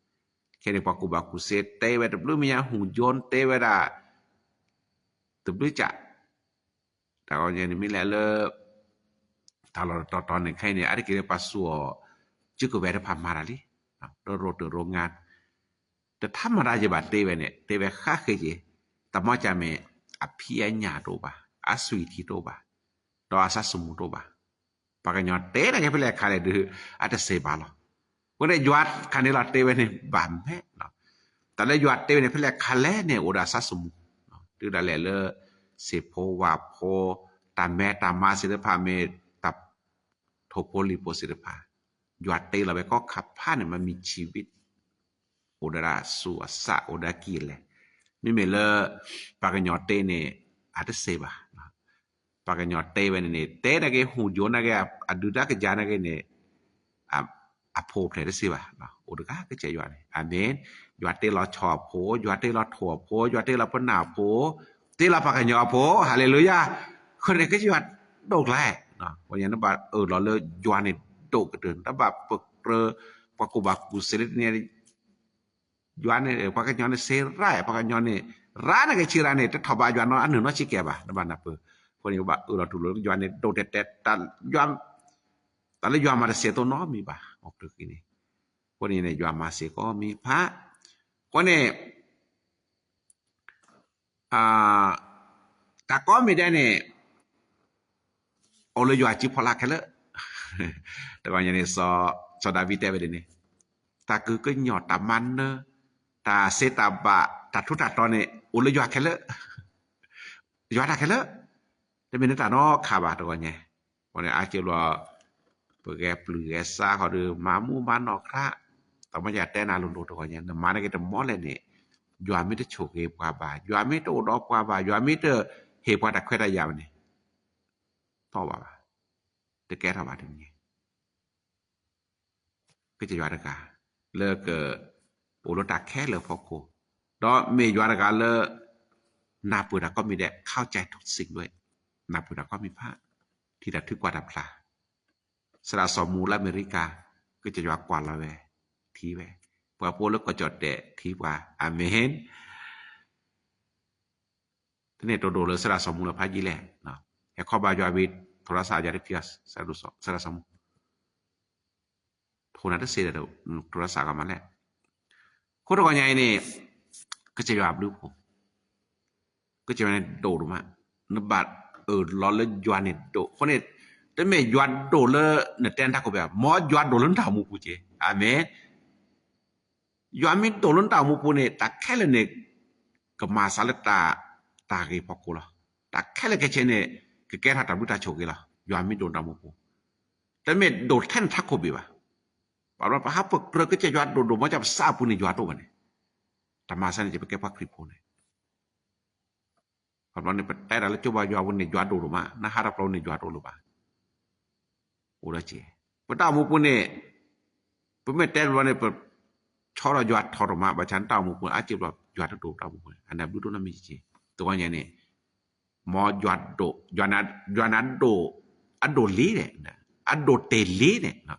ခဲန့ၣ် ပှၤကူၣ်ဘၣ်ကူၣ်သ့တ့ဝဲတဘျုးမံၤညါ, ဟူၣ်ယိၣ်တ့ဝဲဒၣ် တဘျုးကၠး တၢ်ဂီၤညါန့ၣ်မ့ၢ်လဲၣ်လၢ တၢ်လီၢ်တတီၤတီၤန့ၣ် ခဲအံၤန့ၣ် အါတက့ၢ်လၢပှၤသူအီၤ စုကဝဲၤတဖၣ်မၤတၢ်လံ, ဒီးရိၣ်တၢၢ်ရိၣ်ငါ တထါမၤတၢ်ယဘၣ်တ့ဝဲန့ၣ် တ့ဝဲဃါဃ့က့ၤ, တၢ်မၤကၢ်မ့ၢ် အဖံးအညၣ်တအိၣ်ဘၣ်, အသွံၣ်ထံတအိၣ်ဘၣ်, ဒီးအသးသမူတအိၣ်ဘၣ်. ပှၤကညီတဲတၢ်က့ၤဖဲလဲၣ်ခါလဲၣ်ဒုး အတစ့ဘၣ်လီၤ. အဃိန့ၣ် ယွၤခါန့ၣ်လီၤတ့ဝဲန့ၣ် ဘၣ်မဲာ် တၢ်လၢယွၤတ့ဝဲန့ၣ် ဖဲလဲၣ်ခါလဲၣ်န့ၣ် အိၣ်ဒီးအသးသမူ, တုၤဒၣ်လဲာ်လၢ သ့ၣ်ဖိဝၣ်ဖိ, တၢ်မဲတၢ်မါသ့ၣ်တဖၣ်မ့ၢ် တၢ်ထိၣ်ဖိလံၣ်ဖိသ့ၣ်တဖၣ်, ယွၤတ့လီၤဝဲကိးခါဖးန့ၣ် မ့ၢ်မံၤဆံးဝံၤ အိၣ်ဒီးဒၣ်သူၣ်အသး အိၣ်ဒီးကံၢ်လဲၣ် မ့မ့ၢ်လၢ ပှၤကညီတဲန့ၣ် အတစဲးဘၣ်. ပှၤကညီတဲဝဲန့ၣ်န့ၣ် တဲနာ်က့ ဟူးယိာ်နာ်က့ အဒုးတၢ်ကယၤနာ်က့န့ၣ် အဖိဖျဲးတစဲးဘၣ်. အိၣ်တဂၤကစၢ်ယွၤန့ၣ် အၤမ့ၣ်, ယွၤတဲလီၤဆီၣ်အဖိ, ယွၤတဲလီၤထိၣ်အဖိ, ယွၤတဲလီၤပနၢ်အဖိ, တဲလီၤပှၤကညီအဖိ, ဟါလ့လူယၤ. အဃိန့ၣ် ကစၢ်ယွၤဒိၣ်ကျါ, ပှၤကညီနဘၣ်အၢၣ်လီၤလၢယွၤန့ၣ်ဒိၣ်ကတၢၢ်, တဘၣ်ပကြၢး ပှၤကူၣ်ဘၣ်ကူၣ်သ့လၢတနံၤ ယွၤန့ၣ် ပှၤကညီန့ၣ်စံးရၣ်, ပှၤကညီန့ၣ် ရၣ်နာ်က့ဆံးရၣ်န့ၣ် တထီၣ်ဘးယွၤနီအနုာ်နီတဆံးကဲဘၣ်, နဘၣ်နၢ်ပၢၢ်. အဃိန့ၣ် ဘၣ်အၢၣ်လီၤတူၢ်လိာ်လၢယွၤန့ၣ်ဒိၣ်တဲာ်တဲာ်, တၢ်လၢယွၤမၤတစဲးသိးနီတမံၤဘၣ်, အီၣ်ကျၢၢ်က့ၤန့ၣ်. အဃိန့ၣ် ယွၤမၤစ့ၢ်ကီးမံၤဖး, အဃိန့ၣ် တၢ်ကိးမံၤဒဲးန့ၣ် အိၣ်လၢယွၤစုဖီလာ်ခဲလၢာ်. တဂီၤညါန့ၣ် စီၤဒၤဝံးတဲဝဲဒ်န့ၣ်, တၢ်ကဟုကညီၢ် တၢ်မၤနၢၤ တၢ်စံးတၢ်ဘၣ် တၢ်ထူးတၢ်တီၤန့ၣ် အိၣ်လၢယွၤခဲလၢာ်, ယွၤတၢ်ခဲလၢာ်, တမ့ၢ်လၢတၢ်နီတခါဘၣ် တဂီၤညါ. အဃိန့ၣ် အါစုဘျီ ပဂဲၤပျုၢ်ဂဲၤဆါဃီဒီး မၤမူမၤနီၢ်ကြၢး, တၢ်မ့ၢ်ယတဲနၤလိၤလိၤ တဂီၤညါ နမၤန့ၢ်က့ၤတမီလဲၣ်န့ၣ်, ယွၤမ့ၢ်တဆိၣ်ဂ့ၤပှၤဘၣ်, ယွၤမ့ၢ်တအိၣ်ဒီးပှၤဘၣ်, ယွၤမ့ၢ်တဟ့ၣ်ပှၤတၢ်ခွဲးတၢ်ယာ်ဘၣ်န့ၣ် ထီၣ်ဘၣ်ဘၣ်, တကဲထီၣ်ဘၣ်တမံၤ. ကစၢ်ယွၤတဂၤ လၢကအိၣ်လၢတၢ်ခဲလၢာ်အဖီခိၣ်, ဒီးမ့ၢ်ယွၤတဂၤလၢ နၢ်ပၢၢ်တၢ်ကိးမံၤဒဲး ခီကၠဲးထူၣ်စံးဒွဲၣ်, နၢ်ပၢၢ်တၢ်ကိးမံၤဖး, ထံၣ်တၢ်ထုကီၢ်တၢ်ဖျါ, သရၣ်စီၤမူၤလၢအမဲရကၤ, ကစၢ်ယွၤကွၢ်လီၤဝဲ, ထံၣ်ဝဲ, ပှၤဖိလၢကီၢ်ကၠီၣ်တဲာ်ထံၣ်ပှၤ, အၤမ့ၣ်. တန့ၢ်တိၢ်ဒိၣ်လၢသရၣ်စီၤမူၤလၢဖးယံာ်လဲၣ်, ဟဲခီဘၣ်ယွၤဝံၤ ထိၣ်ရၢ်စးယွၤတဖံးအီၤ, သရၣ်စီၤမူၤ ထိၣ်နၤတစ့ၢ်ဒီး ထိၣ်ရၢ်စးကမၤလဲၣ်. အဃိတဂီၤညါအံၤန့ၣ် ကစၢ်ယွၤအဘျုးအဖှိၣ်, ကစၢ်ယွၤန့ၣ်ဒိၣ်ဒိၣ်မး, နဘၣ်အၢၣ်လီၤလၢယွၤန့ၣ်ဒိၣ်. အဃိန့ၣ် တမ့ၢ်ယွၤဒိၣ်လၢနတဲနထးခိၣ်ဘၣ်, မ်ယွၤဒိၣ်လၢနတၢ်အိၣ်မူပူၤက့ၤ, အၤမ့ၣ်. ယွၤမ့ၢ်ဒိၣ်လၢနတၢ်အိၣ်မူပူၤန့ၣ် တၢ်ခဲလၢာ်န့ၣ် ကမၤစှၤလၢ တၢ်ဂ့ၤဖီခိၣ်လီၤ. တၢ်ခဲလၢာ်ခဲဆ့န့ၣ် ကကဲထီၣ်တၢ်ဘျုးတၢ်ဆိၣ်ဂ့ၤလီၤ. ယွၤမ့ၢ်ဒိၣ်နတၢ်အိၣ်မူပူၤ, တမ့ၢ်ဒိၣ်ထဲနထးခိၣ်ဘၣ်ဘၣ်. ဘၣ်ဘျီပဟးပကြၢးကစၢ်ယွၤဒိၣ်ဒိၣ်မး ပစးအပူၤန့ၣ် ယွၤတအိၣ်ဘၣ်န့ၣ်, တၢ်မၤစၢၤန့ၣ် ပကဲပှၤခရံာ်ဖိန့ၣ် ဘၣ်ဘျီန့ၣ် ပတဲတၢ်လၢကၠိဘၣ်ယွၤပူၤန့ၣ် ယွၤဒိၣ်ဒိၣ်မး, နဟးတၢ်ပျီန့ၣ် ယွၤတအိၣ်လၢၤဘၣ်. အိၣ်ဒီးက့ၤ ပတၢ်အိၣ်မူပူၤန့ၣ် ပမ့ၢ်တဲတဘျီန့ၣ် ပဆီဒီးယွၤထီၣ်ဒိၣ်မး, ဘၣ်ဆၣ်နတၢ်အိၣ်မူပူၤန့ၣ် အါစုဘျီ ယွၤတဒိၣ်တၢ်အိၣ်မူပူၤန့ၣ် အန့ၣ်ဘျုးဒိၣ်နီတမံၤက့ၤ. တဂီၤညါန့ၣ် မ်ယွၤဒိၣ်, ယွၤနၤဒိၣ်, အဒိၣ်လံန့ၣ်, အဒိၣ်တ့ၢ်လံန့ၣ်,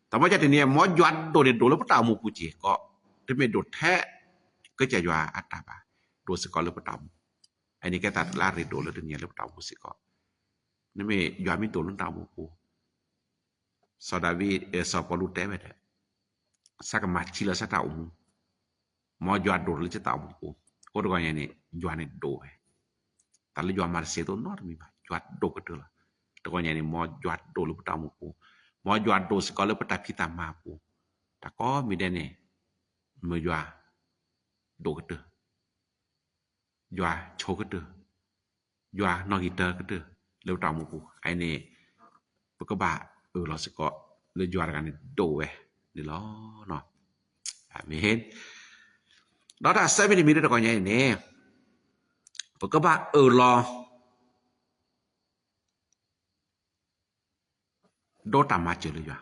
တၢ်မ့ၢ်ကတနံၤ မ်ယွၤဒိၣ်န့ၣ် ဒိၣ်လၢပတၢ်အိၣ်မူပူၤက့ၤကီး, တမ့ၢ်ဒိၣ်ထဲ ကစၢ်ယွၤအတၢ်ဘၣ်, ဒိၣ်စ့ၢ်ကီးလၢပတၢ်အိၣ်မူ, အန့ၣ်ကဲတၢ်လၢအရ့ဒိၣ်လၢတနံၤလၢပတၢ်အိၣ်မူစ့ၢ်ကီး, နမ့ၢ်ယွၤမ့ၢ်ဒိၣ်လၢနတၢ်အိၣ်မူပူၤ စီၤဒၤဝံး, စီၤပီလူးတဲဝဲဒၣ်, ဆၢကမၤဆံးလီၤဆၢတၢ်အိၣ်မူ, မ်ယွၤဒိၣ်လၢယတၢ်အိၣ်မူပူၤ, အဃိတဂီၤညါန့ၣ် ယွၤန့ၣ်ဒိၣ်ဝဲ, တၢ်လၢယွၤမၤတစဲးသိးနီတမံၤဘၣ်, ယွၤဒိၣ်ကတၢၢ်လီၤ. တဂီၤညါန့ၣ် မ်ယွၤဒိၣ်လၢပတၢ်အိၣ်မူပူၤ, မ်ယွၤဒိၣ်စ့ၢ်ကီးလၢပတၢ်ဖံးတၢ်မၤအပူၤ, တၢ်ကိးမံၤဒဲးန့ၣ် မ့ၢ်ယွၤ ဒိၣ်ကတၢၢ် ယွၤဆိကတၢၢ်, ယွၤနီၣ်ဂံၢ်တၢကတၢၢ် လၢပတၢ်အိၣ်မူပူၤ, အန့ၣ် ပကဘၣ်အၢၣ်လီၤစ့ၢ်ကီး လၢယွၤတဂၤန့ၣ်ဒိၣ်ဝဲန့ၣ်လီၤ. အၤမ့ၣ်. ဒီးတၢ်ဆၢမံၤတမံၤလၢတဂီၤညါအံၤန့ၣ် ပကဘၣ်အၢၣ်လီၤ ဒိးတၢ်မၤစၢၤလၢယွၤ,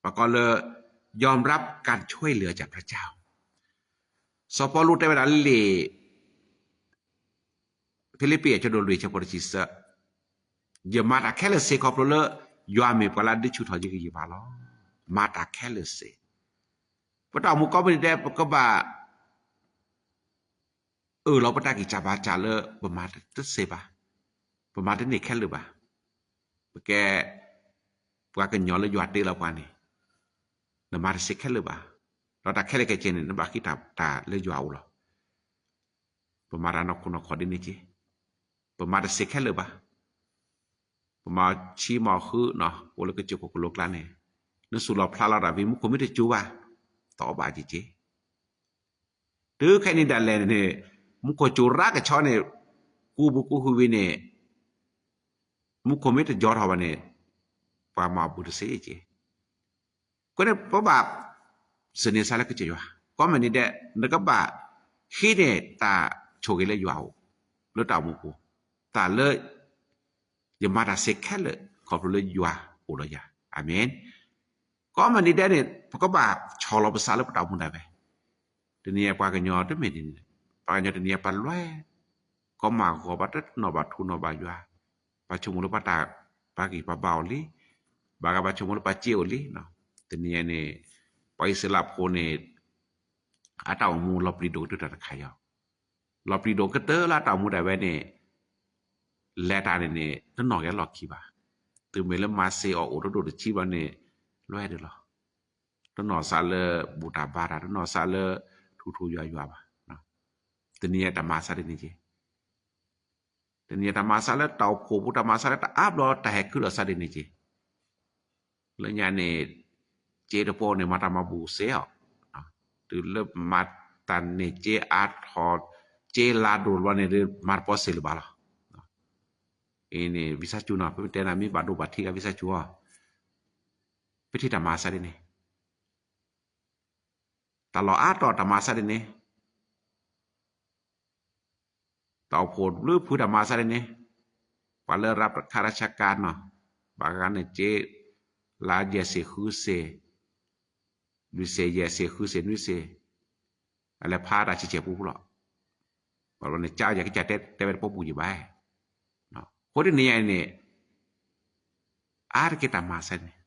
ပကိးလၢ ยอมรับการช่วยเหลือจากพระเจ้า. စီၤပီလူးတဲဝဲဒၣ်လၢလံာ် ဖံလံးပံး အဆၢဒိၣ်လွံၢ် ဆၢဖိတဆံသၢ, ယမၤတၢ်ခဲလၢာ်စ့ၢ်ကီးခီဖျိလၢ ယွၤမ့ၢ်ပှၤလၢအဒုးဆူၣ်ထီၣ်ယဂံၢ်ယဘါလီၤ. မၤတၢ်ခဲလၢာ်စ့ၢ်, ပတၢ်အိၣ်မူကိးမံၤဒဲး ပကဘၣ် အၢၣ်လီၤပတၢ်ဂံၢ်စၢ်ဘါစၢ်လၢပမၤတစ့ၢ်ဘၣ်, ပမၤတန့ၢ်ခဲလၢာ်ဘၣ်, ပကဲ ပှၤကညီလၢယွၤတ့လီၤပှၤန့ၣ်, နမၤတစ့ၢ်ခဲလၢာ်ဘၣ်, ဒီးတၢ်ခဲလၢာ်ခဲဆ့န့ၣ် နဘၣ်ဃ့တၢ်တၢ်လၢယွၤအအိၣ်လီၤ. ပမၤတၢ်နီၢ်ခိနီၢ်ခီဒ်န့ၣ်က့, ပမၤတစ့ၢ်ခဲလၢာ်ဘၣ်. ပမၤဆံမၤဃုနီၤ အိၣ်လၢကစၢၢ်ခိၣ်ကလိကျါန့ၣ်, နသူၣ်လီၤဖျးလီၤတၢ်ဖဲမူခိၣ်မ့ၢ်တစူၤဘၣ်, တအီၣ်ဘၣ်က့ၤက့. တုၤခဲအံၤဒၣ်လဲာ်န့ၣ် မူခိၣ်စူၤရၣ်ကဆီန့ၣ် ကူပူၤကူဟုဝံၤန့ၣ် မူခိၣ်မ့ၢ်တယီၤထီၣ်ဘၣ်န့ၣ် ပှၤမၤအီၤဘူးတစ့ၢ်က့. အဃိန့ၣ် ပဘၣ်စံးန့ၢ်စၢ်လၢကစၢ်ယွၤ, ကိးမံၤဒဲး နကဘၣ်ဟံးန့ၢ်တၢ် ဆိၣ်ဂ့ၤလၢယွၤအိၣ်, လၢတၢ်အိၣ်မူပူၤ, တၢ်လၢ ယမၤတၢ်စ့ၢ်ခဲလၢာ် ခီဖျိလၢယွၤအိၣ်ဒီးယၤ, အၤမ့ၣ်. ကိးမုၢ်နံၤဒဲးန့ၣ် ပကဘၣ်ဆီၣ်လီၤပသးလၢပတၢ်အိၣ်မူဒၣ်ဝဲ, တနံၤအံၤပှၤကညီတမ့ၢ်ဒ်န့ၣ်, ပှၤကညီတနံၤအံၤပှၤလွဲ, ကီမးဂီၤ ပှၤတနီၤဘၣ်ထူနီၤဘၣ်ယွၤ, ပှၤဆိကမိၣ်လၢပှၤတၢ် ပှၤဂံၢ်ပှၤဘါအိၣ်လံ, ဘၣ်ဂၤပှၤဆိကမိၣ်လၢပှၤစ့အိၣ်လံ, တနံၤအံၤန့ၣ် ပှၤအံၣ်စရ့လးဖိန့ၣ် အတၢ်အိၣ်မူလီၤပျံၤဒိၣ်ကတၢၢ်တၢ်တခါအံၤ, လီၤပျံၤဒိၣ်ကတၢၢ်လၢအတၢ်အိၣ်မူဒၣ်ဝဲန့ၣ်, လဲၤတၢ်န့ၣ်န့ၣ် တနီၣ်က့ၤအလီၢ်ခံဘၣ်. တုၤမ့ၢ်လၢမၤစ့အီၤအိၣ်တဒိၣ်တဆံဘၣ်န့ၣ် လွဲဒၣ်လီၤ. တနီၣ်စးလၢဘူၣ်တၢ်ဘါတၢ်, တနီၣ်စးလၢထူထူယွၤယွၤဘၣ်. တနံၤအံၤတၢ်မၤစၢ်ဒ်န့ၣ်က့ တနံၤအံၤတၢ်မၤစၢ်လၢတၢ်အိၣ်ဖှိၣ်ပူၤ တၢ်မၤစၢ်လၢတၢ်အါဘျီတၢ်ဟဲခုၣ်လီၤစၢ်ဒ်န့ၣ်က့ လၢညါန့ၣ် စ့တပီန့ၣ် မၤတၢ်မၤဘူၣ်စ့အီၤ, တုၤလၢမၤတၢ်န့ၢ်စ့အါထီၣ်, စ့လါဒိၣ်ဘျီန့ၣ် မၤတပီစ့လၢၤဘၣ်လီၤ. အံၤန့ၣ် ဝံသးစူၤနီၤ ပမ့ၢ်တဲနၤမ့ၢ်ဘၣ်ဒိဘၣ်ထံးဂ့ၤ ဝံသးစူၤအီၤ, ပထံၣ်တၢ်မၤစၢ်ဒ်န့ၣ် တၢ်လီၢ်အါတီၢ်တၢ်မၤစၢ်ဒ်န့ၣ်, တၢ်အိၣ်ဖှိၣ်ဘျုးဖုတၢ်မၤစၢ်ဒ်န့ၣ်, ပှၤလၢ รับราชการ နီၤ, ဘၣ်ဂၤန့ၣ်စ့ လါယဲၢ်စ့ၢ်ဃုစ့ၢ်, လွံၢ်စ့ၢ်ယဲၢ်စ့ၢ်ဃုစ့ၢ်နွံစ့ၢ်, အလဲၤဖးတၢ်ဆံးဆဲၣ်ပူဖိလီၤ. ဘၣ်လီၤန့ၣ် ကၠါယဲၢ်ကစၢ်တဲတဲဝဲတပီပူၤယံၤဘၣ်. အဃိတနံၤညါအံၤန့ၣ် အါတက့ၢ်တၢ်မၤစၢ်န့ၣ်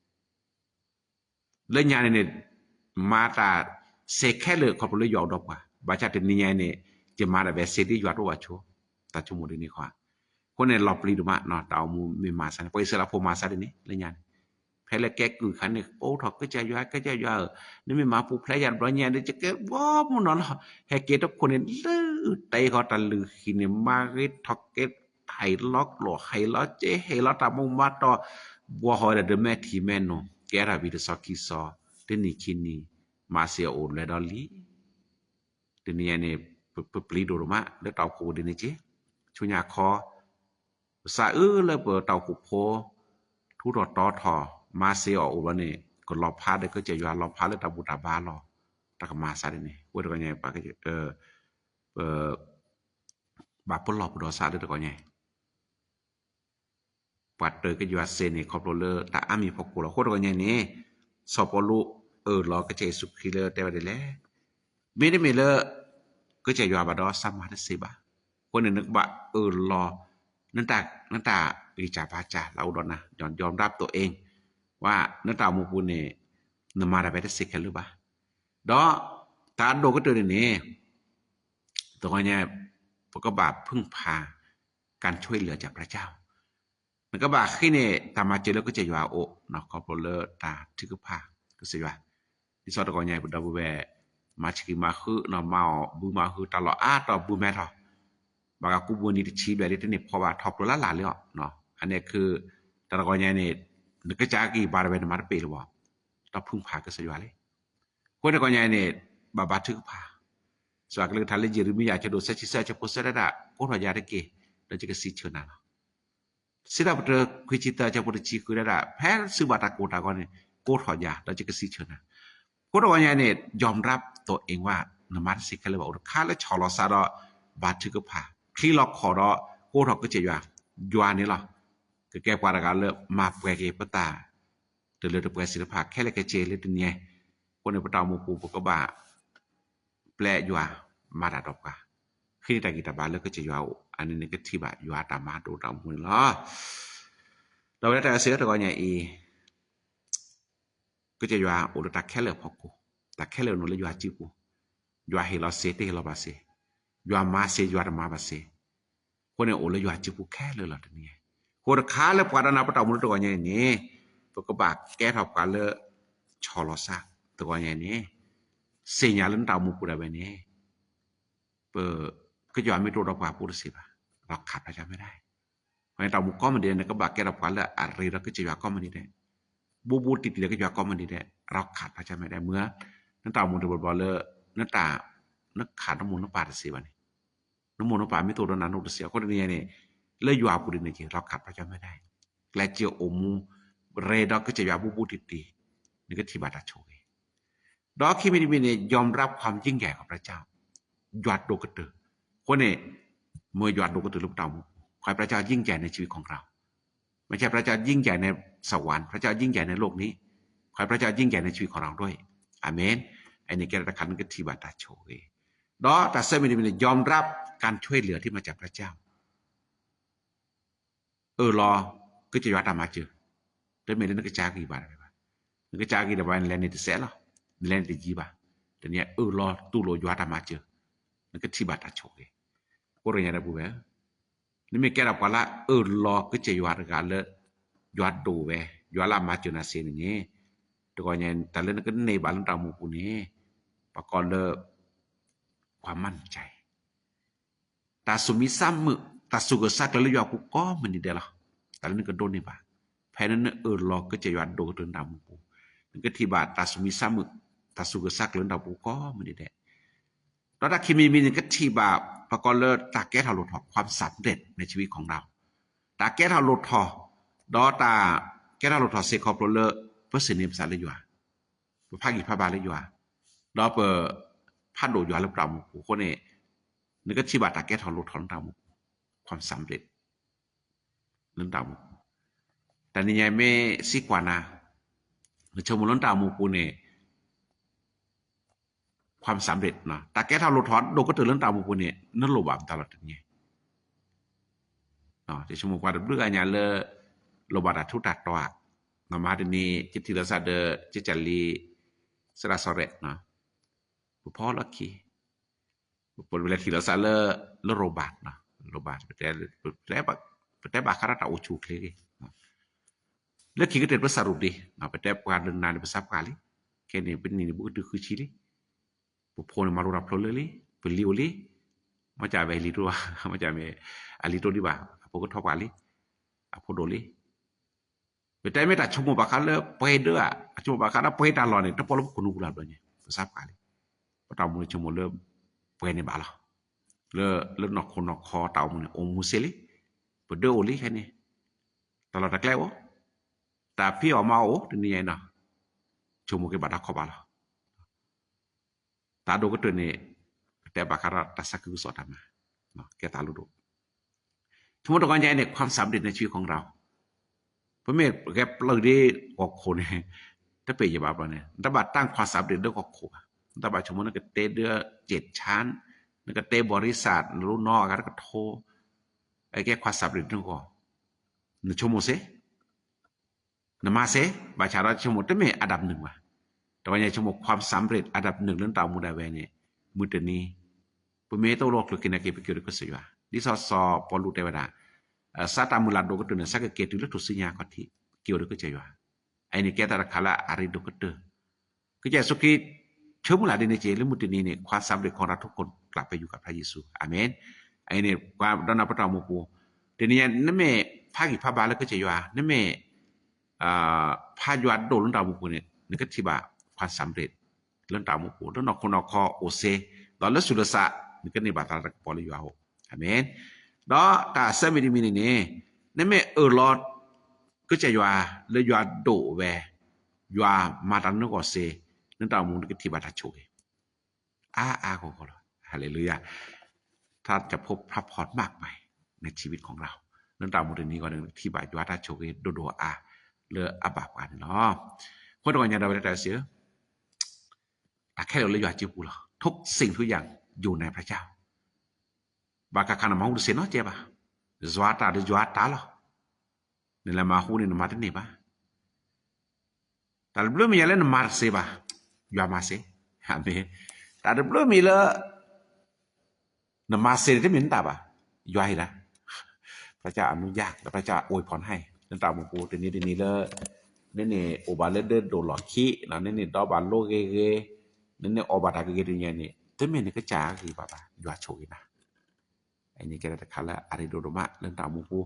လၢညါန့ၣ်န့ၣ် မၤတၢ်စ့ၢ်ခဲလၢာ်ခီဖျိလၢယွၤအိၣ်ဒီးပှၤ, ဘၣ်ဆၣ်တနံၤညါအံၤန့ၣ် ယမၤတၢ်ဘၣ်စ့ဒ်ယွၤတအိၣ်ဘၣ်ဆိ, တၢ်ဆိကမိၣ်ဒ်န့ၣ်ခီ, အဃိန့ၣ်လီၤပျံၤဒိၣ်မး တၢ်အိၣ်မူမ့ၢ်မၤစၢ်န့ၣ် ပှၤအံၣ်စရ့လးဖိမၤစၢ်ဒ်န့ၣ် လၢညါန့ၣ်, ဖဲလၢကဲကုၢ်ခါန့ၣ် ကိးထီၣ်ကစၢ်ယွၤ ကစၢ်ယွၤဧၢ, နမ့ၢ်မၤပူၤဖျဲးယၤတဘျီညါဒီး ယကဲဘီမုၢ်နီၤလီၤ, ဟဲက့ၤတခိၣ်န့ၣ်လၢတၢ်အံၤဃီတၢ်လုၢ်ဟံၣ်န့ၣ် မၤဂ့ၤထီၣ်က့ၤ ဟဲလီၤကျိၣ်ဟဲလီၤစ့ဟဲလီၤတၢ်မူမၤတီၢ်, ဘှီဃီဒီးမဲာ်ထံမဲာ်နိ, ကဲထီၣ်ဝံၤတစီခံစီ, တနံၤခံနံၤ, မၤစ့အအိၣ်လဲၤဒီးလံ တနံၤညါန့ၣ် ပပျံၤဒိၣ်ဒိၣ်မး လၢတၢ်အိၣ်ဖှိၣ်ပူၤဒ်န့ၣ်က့, ဆူညါခီ, ပသးအုးလၢပတၢ်အိၣ်ဖှိၣ်ဖိ, ထူထီၣ်တီထီၣ်, မၤစ့အီၤအိၣ်ဘျီန့ၣ် ကလီၤဖးဒီးကစၢ်ယွၤလီၤဖးလၢတၢ်ဘူၣ်တၢ်ဘါလီၤ, တၢ်ကမၤစၢ်ဒ်န့ၣ် အဃိတဂီၢ်ညါ ပ ဘၣ်ပလီၢ်ပဒီးစးလၢတဂီၢ်ညါ ပှၤတၢၤကစၢ်ယွၤစ့န့ၣ် ခီဖျိလၢတၢ်အါမံၤဖီခိၣ်လီၤ. အဃိတဂီၢ်ညါန့ၣ် စီၤပီလူးအၢၣ်လီၤကစၢ်ယ့ၣ်ၡူးခရံာ်လၢတဲဝဲဒ်လဲၣ်, မ့တမ့ၢ်လၢ ကစၢ်ယွၤဘၣ်ဒီး စၢ်မၤတသ့ဘၣ်. အဃိန့ၣ် နကဘၣ်အၢၣ်လီၤ နတၢ်ဂံၢ်စၢ်ဘါစၢ်လၢအအိၣ်ဒီးနၤ, ယွၤဒၣ်ပတိၢ်အ့ၣ် ဝဲ နတၢ်အိၣ်မူပူၤန့ၣ် နမၤတၢ်ဖဲတသ့ခဲလၢာ်ဘၣ်. ဒီးတၢ်ဒိၣ်ကတၢၢ်န့ၣ်န့ၣ် တဂီၢ်ညါ ပကဘၣ်ဖုၣ်ဖး การช่วยเหลือจากพระเจ้า နကဘၣ်ဃ့န့ၢ်တၢ်မၤစၢၤလၢကစၢ်ယွၤအအိၣ် ခီဖျိလၢတၢ်ထုကဖၣ်ကစၢ်ယွၤ, ဒ်သိးတဂီၢ်ညါ ပဒီပုၢ်ဝဲၢ် မၤဆံးမၤဃု မၤအီၣ်ဘုမၤဟု တၢ်လီၢ်အါတီၢ်ဘုမဲထီၣ်, ဘၣ်ကကူးဘုနံၤတဆံဘျဲၣ်လံ တန့ၢ်ဖီဘၣ် ထီၣ်ဖျိလၢ်လၢ်လံအီၤ, အန့ၣ်ခု တၢ်တဂီၢ်ညါန့ၣ် နကစၢ်ကံၢ်ဘါတဝဲ နမၤတပ့ၢ်လၢၤဘၣ်, ဒီးဖုၣ်ဖးကစၢ်ယွၤလံ အဃိန့ၣ်တဂီၢ်ညါန့ၣ် ဘၣ်ဘါထုကဖၣ်, စှၤကလုၢ်ကထါလၢယံးရမံယၤ ဆၢဒိၣ်သၢဆံသၢ ဆၢဖိသၢတဲဒၣ် ကိးထီၣ်ယၤတက့ၢ် ဒီးယကစံးဆၢနၤလီၤ. စံးထီၣ်ပတြၢၤ ခွံဆံသၢ ဆၢဖိတဆံဃုတဲဒၣ် ဖဲသုဘၣ်တၢ်ကိၢ်တၢ်ဂီၤန့ၣ် ကိးထီၣ်ယၤ ဒီးယကစံးဆၢနၤ. အဃိတဂီၢ်ညါန့ၣ် ယွၤဒၣ်ပတိၢ်အ့ၣ်ဝဲ နမၤတသ့ခဲလၢာ်ဘၣ် အိၣ်တခါလၢဆီၣ်လီၤသးဒီး ဘါထုကဖၣ် ချံလီၤခီၣ်ဒီး ကိးထီၣ်ကစၢ်ယွၤ, ယွၤန့ၣ်လီၤ. ကကဲပှၤတဂၤလၢမၤပှဲၤက့ၤပတၢ် တလၢတပှဲၤသ့ၣ်တဖၣ် ခဲလၢာ်ခဲဆ့လၢတနံၤအံၤ, အဃိန့ၣ် ပတၢ်အိၣ်မူပူၤ ပကဘၣ် ပျဲယွၤ မၤတၢ်ဒီးပှၤ, ဃ့န့ၢ်တၢ်ဂံၢ်တၢ်ဘါလၢကစၢ်ယွၤအအိၣ်, အန့ၣ်န့ၣ်ကထံၣ်ဘၣ်ယွၤအတၢ်မၤဒိၣ်တၢ်အိၣ်မူန့ၣ်လီၤ. ဒီးဝဲဒၣ်တၢ်အဲၣ်စ့လၢတဂီၢ်ညါအံၤ ကစၢ်ယွၤအိၣ်လၢတၢ်ခဲလၢာ်အဖီခိၣ်, တၢ်ခဲလၢာ်အိၣ်လၢယွၤစုပူၤ, ယွၤဟ့ၣ်လီၤစ့ တဟ့ၣ်လီၤဘၣ်စ့, ယွၤမၤစ့ ယွၤတမၤဘၣ်စ့, အဃိန့ၣ် အိၣ်လၢယွၤစုပူၤခဲလၢာ်လီၤတနံၤအံၤ, အဃိတခါလၢပှၤဒီးနၤပတၢ်အိၣ်မူလၢတဂီၢ်ညါအံၤန့ၣ်, ပကဘၣ်ကဲထီၣ်ပှၤလၢ ဆီၣ်လီၤသး တဂီၢ်ညါအံၤန့ၣ်, သ့ၣ်ညါလၢနတၢ်အိၣ်မူပူၤဒၣ်ဝဲန့ၣ် ပ ကစၢ်ယွၤမ့ၢ်တအိၣ်ဒီးပှၤ ပအိၣ်တသ့ဘၣ်, เราขาดพระเจ้าไม่ได้. အဃိန့ၣ်တၢ်အိၣ်မူကိးမုၢ်နံၤဒဲး နကဘၣ်ကဲထီၣ်ပှၤလၢအရ့ဒီးကစၢ်ယွၤကိးမုၢ်နံၤဒဲး, ဘူးဘူးတံၢ်တံၢ်ဒီးကစၢ်ယွၤကိးမုၢ်နံၤဒဲး, เราขาดพระเจ้าไม่ได้ မ့ၢ် နတၢ်အိၣ်မူတဘျီဘျီလၢ နတၢ် နခးနမိၢ်နပၢ်တသ့ဘၣ်န့ၣ်, နမိၢ်နပၢ်မ့ၢ်တအိၣ်ဒီးနၤ နအိၣ်တသ့, အဃိတနံၤညါန့ၣ် လၢယွၤအပူၤဒ်န့ၣ်က့ၤ เราขาดพระเจ้าไม่ได้. ကျဲးစၢးအိၣ်မူ ရ့ဒီးကစၢ်ယွၤဘူးဘူးတံၢ်တံၢ်, နကထံၣ်ဘၣ်တၢ်ဆိၣ်ဂ့ၤ, ဒီးခံမံၤတမံၤန့ၣ် ยอมรับความยิ่งใหญ่ของพระเจ้า, ယွၤဒိၣ်ကတၢၢ် အဃိန့ၣ် မ့ၢ်ယွၤဒိၣ်ကတၢၢ်လၢပတၢ်အိၣ်မူပူၤ, ขอให้พระเจ้ายิ่งใหญ่ในชีวิตของเรา ไม่ใช่พระเจ้ายิ่งใหญ่ในสวรรค์ พระเจ้ายิ่งใหญ่ในโลกนี้ ขอให้พระเจ้ายิ่งใหญ่ในชีวิตของเราด้วย อาเมน အန့ၣ်ကဲထီၣ်တၢ်တခါလၢနကထံၣ်ဘၣ်တၢ်ဆိၣ်ဂ့ၤ, ဒီးတၢ်ဆၢမံၤတမံၤန့ၣ် ยอมรับการช่วยเหลือที่มาจากพระเจ้า အၢၣ်လီၤ ကစၢ်ယွၤတၢ်မၤစၢၤ, တမ့ၢ်လၢနကစၢ်ဂံၢ်ဘါတဘၣ်, နကစၢ်ဂံၢ်တဘၣ် နလဲၤန့ၣ်တစဲးလီၤ, နလဲၤန့ၣ်တယံၤဘၣ်, တနံၤအံၤအၢၣ်လီၤတူၢ်လိာ်ယွၤတၢ်မၤစၢၤ, နကထံၣ်ဘၣ်တၢ်ဆိၣ်ဂ့ၤ, ကိးရညါဒီပုၢ်ဝဲၢ်, နမ့ၢ်ကဲထီၣ်ပှၤလၢအၢၣ်လီၤကစၢ်ယွၤတဂၤလၢ ယွၤဒိၣ်ဝဲ, ယွၤလၢအမၤစၢၤနၤစ့ၢ်န့ၣ်န့ၣ်, တဂီၤညါ တၢ်လၢနကန့ၢ်ဘၣ်လၢနတၢ်အိၣ်မူပူၤန့ၣ်, ပကိးလၢ ความมั่นใจ တၢ်သူၣ်မံသးမုာ်, တၢ်သူၣ်ဂၢၢ်သးကျၢၤလၢယွၤအပူၤကိးမုၢ်နံၤဒဲးလီၤ. တၢ်လၢနကဒိးန့ၢ်ဘၣ်, ဖဲနအၢၣ်လီၤကစၢ်ယွၤဒိၣ်ကတၢၢ်လၢနတၢ်အိၣ်မူပူၤ, နကထံၣ်ဘၣ်တၢ်သူၣ်မံသးမုာ်, တၢ်သူၣ်ဂၢၢ်သးကျၢၤလၢနတၢ်အိၣ်မူပူၤကိးမုၢ်နံၤဒဲး, ဒီးတၢ်ခံမံၤတမံၤ နကထံၣ်ဘၣ် ပကိးလၢတၢ်ကဲထီၣ်လိၣ်ထီၣ် ความสำเร็จในชีวิตของเรา တၢ်ကဲထီၣ်လိၣ်ထီၣ်, ဒီးတၢ်ကဲထီၣ်လိၣ်ထီၣ်စ့ၢ်ကီးဖျိလၢ ပစ့ၣ်န့ၢ်ပသးလၢယွၤ, ပဖးဂံၢ်ဖးဘါလၢယွၤ, ဒီးပဖးဒိၣ်ယွၤလၢပတၢ်အိၣ်မူပူၤအဃိန့ၣ်, နကထံၣ်ဘၣ်တၢ်ကဲထီၣ်လိၣ်ထီၣ်လၢနတၢ်အိၣ်မူပူၤ, ความสำเร็จ လၢနတၢ်အိၣ်မူပူၤ, တနံၤညါမ့ၢ်စံးကွၢ်နၤ, နဆိကမိၣ်လၢနတၢ်အိၣ်မူပူၤန့ၣ် ความสำเร็จ တၢ်ကဲထီၣ်လိၣ်ထီၣ်ဒိၣ်ကတၢၢ်လၢနတၢ်အိၣ်မူပူၤန့ၣ် နလိၣ်ဘၣ်မတၤလီၤတနံၤညါ, ယဆိကမိၣ်ပှၤတဘျုးဂၤညါလၢ လိၣ်ဘၣ်တၢ်ထူးတၢ်တီၤဧါ, မဟါတနံၤ ယထံၣ်လိာ်သးဒီး ကကၢ်လံ စရၣ်စီၤရဲၣ်, ပဖီလီၢ်ခံ ပလဲၤထံၣ်လိာ်သးလၢ လၢရိဘၣ်, ရိဘၣ်, ပတဲဘၣ်ဃးဒီးတၢ်အိၣ်ဆူၣ်အိၣ်ချ့ဂ့ၤ, လၢခံကတၢၢ်ပစၢ်ရိၤဒ့, ပတဲပှၤဒိးနၤန့ၣ် ပသးပှၢ်လံ, ခဲန့ၣ် ပနံၣ်န့ၣ် ဘူးကတုၤဃုဆံလံ, ပဖိန့ၣ်မၤလိတၢ်ဖျိလၢလံ, ပလံၤအိၣ်လံ, မ့ၢ်ကမ့ၢ်အလံၤတိ, မ့ၢ်ကမ့ၢ်အလံၤတိဒံးဘၣ်, အဖိကထီၣ်ပှၢ်လံ, အဖိဒိၣ်လံ ပတဲမ့ၢ်တၢ်ဆိကမိၣ်ဘၣ်ဃးလၢပှဲၤဒၢဧါ, အဆိကမိၣ်ဘၣ်ဃးဒီးပှဲၤတၢ်လီၢ်န့ၣ် တပီၢ်လၢပခိၣ်နူာ်ပူၤလၢ်ဘျီညါ, ပသးပှၢ်လံ, ပတၢ်အိၣ်မူန့ၣ်ဆိကမိၣ်လၢ ပှဲၤန့ၣ်ဘၣ်လီၤ, လၢ လၢနီၢ်ခိနီၢ်ခီတၢ်အိၣ်မူန့ၣ် အိၣ်မူစ့လံ, ပဒၢအိၣ်လံခဲန့ၣ်, တၢ်လီၢ်တၢ်ကျဲအိၣ်, တၢ်ဖံးအီၣ်မၤအီၣ်အိၣ် တနံၤညါအံၤနီၤ, ဆိကမိၣ်က့ၤဘၣ်တၢ်ခီဘၣ်လီၤ တၢ်ဒိၣ်ကတၢၢ်န့ၣ် ပတဲဘၣ်ဃးဒီးတၢ်သးခုကစီၣ်တၢ်မၤ, ကဲသးလိဒိၣ်, ဆိကမိၣ်တဂီၤညါအံၤန့ၣ် ความสำเร็จในชีวิตของเรา, ပမ့ၢ်ဂဲၤပျုၢ်ဒ်ဂီၤခိၣ်န့ၣ် တပ့ၢ်ယဘၣ်ဘျီန့ၣ် နတဘၣ်တၢ် ความสำเร็จ လၢဂီၤခိၣ်ဘၣ်, နတဘၣ်ဆိကမိၣ်နကတဲဒၢစ့ၣ်ဆၣ်, နကတဲ บริษัท နလိနီၢ်အဂၤတကထိ, အကဲ ความสำเร็จ န့ၣ်ဂီၢ်, နဆိကမိၣ်စ့ နမၤစ့, ဘၣ်ဆၣ်ဒီးဆိကမိၣ်တမ့ၢ် อันดับหนึ่ง ဘၣ်, တဂီၤညါဆိကမိၣ် ความสำเร็จ อันดับหนึ่ง လၢနတၢ်အိၣ်မူဒၣ်ဝဲန့ၣ်, မုၢ်တနံၤ, ပမ့ၢ်တအိၣ်လၢဟီၣ်ခိၣ်ချၢခဲန့ၣ် က့ၤပက့ၤအိၣ်ဒီးကစၢ်ယွၤ, ဒ်သိးစီၤပီလူးတဲဝဲဒၣ်, စးတၢ်မုၢ်လၢ်ဒိၣ်ကတၢၢ်န့ၣ် စးကက့ၤတုၤလၢထူၣ်စုညါအခီၣ်ထံး, က့ၤအိၣ်ဒီးကစၢ်ယွၤ, အအံၤန့ၣ်ကဲတၢ်တခါလၢအရ့ဒိၣ်ကတၢၢ် ကစၢ်ယ့ၣ်ၡူးခရံာ် ဆၢမုၢ်လၢ်ဒ်န့ၣ်က့ၤ လၢမုၢ်တနံၤန့ၣ် ความสำเร็จของเราทุกคน ကလးပဲယူၤကဖးယ့ၣ်ၡူး, အၤမ့ၣ်, အအံၤန့ၣ် ပှၤဒီးနၤပတၢ်အိၣ်မူပူၤ, တနံၤညါ နမ့ၢ်ဖးဂံၢ်ဖးဘါလၢကစၢ်ယွၤ, နမ့ၢ် ဖးယွၤဒိၣ်လၢနတၢ်အိၣ်မူပူၤန့ၣ် နကထံၣ်ဘၣ် ความสำเร็จ လၢနတၢ်အိၣ်မူပူၤ, လၢနီၢ်ခိနီၢ်ခီအိၣ်စ့, ဒီးလၢဆူးလၢစး နကန့ၢ်ဘၣ်သးလၢတၢ်ကပီၤလၢယွၤအအိၣ်, အၤမ့ၣ်, ဒီးတၢ်ဆၢမံၤတမံၤန့ၣ်န့ၣ်, နမ့ၢ်အၢၣ်လီၤ ကစၢ်ယွၤလၢယွၤဒိၣ်ဝဲ, ယွၤမၤတၢ်လၢနဂီၢ်စ့, နတၢ်အိၣ်မူနကထံၣ်ဘၣ်တၢ်ဆိၣ်ဂ့ၤ အါအါဂီၢ်ဂီၢ်လီၤ, ဟါလ့လူယၤ, ถ้าจะพบพระพรมากมายในชีวิตของเรา လၢနတၢ်အိၣ်မူတနံၤဂီၢ်န့ၣ် နကထံၣ်ဘၣ်ယွၤတၢ်ဆိၣ်ဂ့ၤဒိၣ်ဒိၣ်အါအါ လၢအဘၣ်ပှၤန့ၣ်လီၤ. အဃိတဂီၤညါဒီးဝဲဒၣ်တၢ်စံး အခဲလၢာ်လၢယွၤစုပူၤလီၤ, ทุกสิ่งทุกอย่างอยู่ในพระเจ้า, ဘၣ်ဃးဃးနမၤဟူတစ့ၢ်နီတကဲဘၣ်, ယွၤတၢ်ဒီးယွၤတၢ်လီၤ, နလဲၤမၤဟူန့ၣ်နမၤတန့ၢ်ဘၣ် တၢ်တဘျုးမ့ၢ်ယၤလၢနမၤတစ့ဘၣ်, ယွၤမၤစ့, အၤမ့ၣ်, တၢ်တဘျုးမ့ၢ်လၢ နမၤစ့န့ၣ်တမ့ၢ်နတၢ်ဘၣ်, ယွၤဟ့ၣ်ဒၣ်, พระเจ้าอนุญาต ဒီး พระเจ้าอวยพรให้ နတၢ်အိၣ်မူပူၤတနံၤတနံၤလၢ နန့ၣ်အိၣ်ဘၣ်လၢဒၢဒိၣ်လီၢ်ခံ, နန့ၣ်ဒီးဘၣ်လိဂ့ၤဂ့ၤ, နန့ၣ်အီၣ်ဘၣ်တၢ်ဂ့ၤဂ့ၤတနံၤန့ၣ် တမ့ၢ်နကစၢ်ဂ့ၤဘၣ်ဘၣ်, ယွၤဆိၣ်ဂ့ၤနၤ အန့ၣ်ကဲတၢ်တခါလၢအရ့ဒိၣ်ဒိၣ်မးလၢနတၢ်အိၣ်မူပူၤ,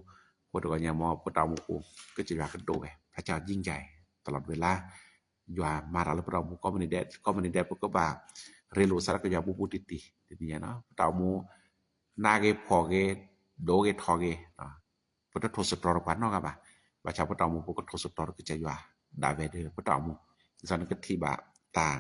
အဃိတဂီၤညါမ့ၢ်ပတၢ်အိၣ်မူပူၤ ကစၢ်ယွၤကဒိၣ်ဝဲ, พระเจ้ายิ่งใหญ่ ตลอดเวลา, ယွၤမၤတၢ်လၢပတၢ်အိၣ်မူကိးမုၢ်နံၤဒဲး, ကိးမုၢ်နံၤဒဲး ပကဘၣ်ရ့လိာ်သးလၢကစၢ်ယွၤဘူးဘူးတံၢ်တံၢ်, တနံၤညါ ပတၢ်အိၣ်မူ နးဂ့ၤဖှီၣ်ဂ့ၤ, ဒိၣ်ဂ့ၤထီၣ်ဂ့ၤ, ပတထိၣ်သတြီၤဒီးပှၤနီတဂၤဘၣ်, ဘၣ်ဆၣ်ပတၢ်အိၣ်မူပူၤကထိၣ်သတြီၤဒီးကစၢ်ယွၤဒၣ်ဝဲဒီးပတၢ်အိၣ်မူ, ဒ်သိးနကထံၣ်ဘၣ်တၢ်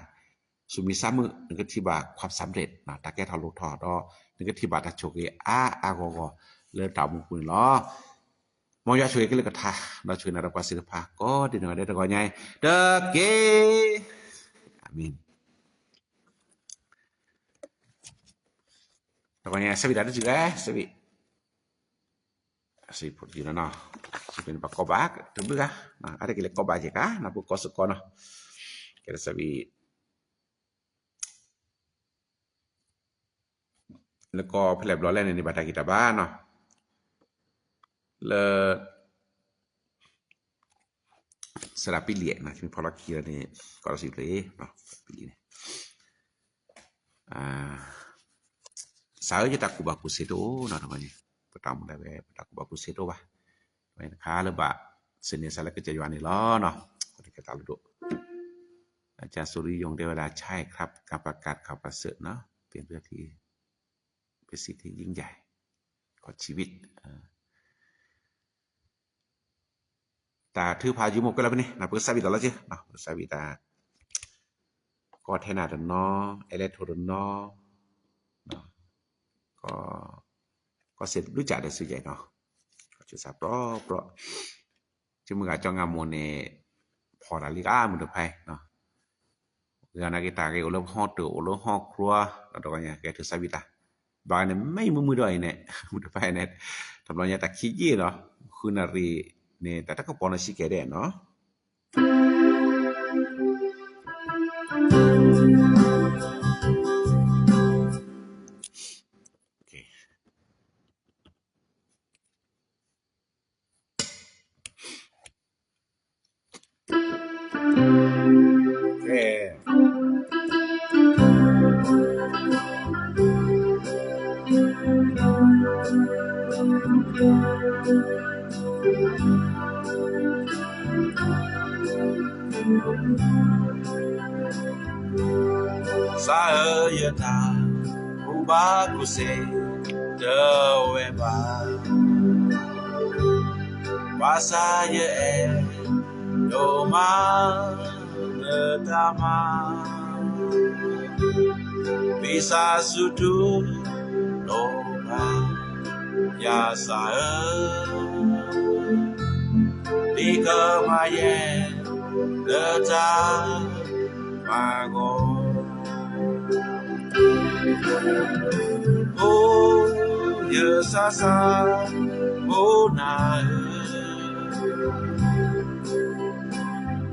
ဆူမဲာ်ဆါမုၣ် နကထံၣ်ဘၣ် ความสำเร็จ တၢ်ကဲထီၣ်လိၣ်ထီၣ် ဒီးနကထံၣ်ဘၣ်တၢ်ဆိၣ်ဂ့ၤအါအါဂီၢ်ဂီၢ်လၢတၢ်အိၣ်မူပူၤန့ၣ်လီၤ. မ်ယွၤဆိၣ်ဂ့ၤက့ၤလၢကထါ ဒီးဆိၣ်ဂ့ၤနၤဒီးပှၤစ့ၢ်ကီးတဖၣ် ကိးဒံနီၢ်ဂၤဒဲးတဂီၤညါအံၤ တက့ၢ်. အၤမ့ၣ်. တဂီၤညါ ဆၢဝံၣ်တၢ်တစုၣ်ဂဲ ဆၢဝံၣ် ဆၢဝံၣ်ဖိတယုၢ်နီၤနီၤ ဆၢဝံၣ်န့ၣ် ပှၤကီဘၣ်တဘျုးဂၤ အါတက့ၢ်လၢကီဘၣ်က့ၤကါ နၢ်ပူၤကီၢ်စ့ၢ်ကီးနီၤ ကဲလၢဆၢဝံၣ် လၢကီၢ်ဖဲလဲၣ်ဘျီလဲၣ်န့ၣ် န့ၢ်ဘၣ်တၢ်ဂံၢ်တၢ်ဘါနီၤ လၢ စရးပံလံၤ နမ့ၢ်ဖီလီၤခံလီၤန့ၣ် ကီးလီၤစံးဖျၢၣ် ပံလံၤန့ၣ် စၢ်ဧၢ ယတၢ်ကူၣ်ဘၣ်ကူၣ်စ့တအိၣ်နီၤ တဂီၤညါ ပတၢ်အိၣ်မူဒၣ်ဝဲ ပတၢ်ကူၣ်ဘၣ်ကူၣ်စ့တအိၣ်ဘၣ် တခါလၢဘၣ် စ့န့ၣ်စးလၢကစၢ်ယွၤန့ၣ်လီၤနီၤ ကတၢၢ်တၢ်လိၣ်ဒိၣ် အကြၢးစိုးရိမ်ရုံ တဲဝဲဒၣ် ใช่ครับ การประกาศข่าวประเสริฐเนาะ เป็นเรื่องที่ เป็นสิ่งที่ยิ่งใหญ่ของชีวิต တၢ်ထုကဖၣ်ယုာ်မိၢ်ကွဲလၢဖဲန့ၣ် ပကစးဝံၣ်တၢ်လီၤက့ၤ ပကစးဝံၣ်တၢ် ကီၢ်ထဲနၢ်တနီၤ အဲလဲၣ်ထိၣ်တနီၤ ကီၢ်စ့ၢ်ဒုးကၢ်ဒီးစုယဲၢ်နီၤ ကီၢ်ဆူစၢ်ပြီပြီ ကမုၢ်ဂၤကၠီငါမိၢ်န့ၣ် ဖီၣ်တၢ်လံဂၤမုၢ်တဖၣ်နီၤ ဂၤနာ်က့ၤတၢ်ဂ့ၢ်အိၣ်လၢဟီၣ်တၢၢ်အိၣ်လၢဟီၣ်ခိၣ် ဒီးတဂီၤညါကဲထုးစးဝံၣ်တၢ် ဘၣ်န့ၣ် မ့ၢ်မုာ်မုာ်ဒီးအံၤန့ၣ် မုၢ်တဖၣ်အံၤန့ၣ် တဘျီညါတၢ်ခံယ့ၢ်နီၤ ဃုနၣ်ရံၣ်န့ၣ် တၢ်တကပီၤနီၢ်ဆံးကဲဒဲးနီၤ စးဧၢ ယတၢ်ကူၣ်ဘၣ်ကူၣ်စ့ တအိၣ်ဝဲဘၣ် ဘၣ်ဆၣ်ယအဲၣ်ဒိးမၤ နတၢ်မၤ ပံစၢ်ဆူတူၢ်လိာ်ဘၣ် ယၤစးဧၢ ဒ်ကမၤယဲၢ် နတၢ်မၤဂီၢ် အိၣ် ယသးစၢ် မိၢ်နၤ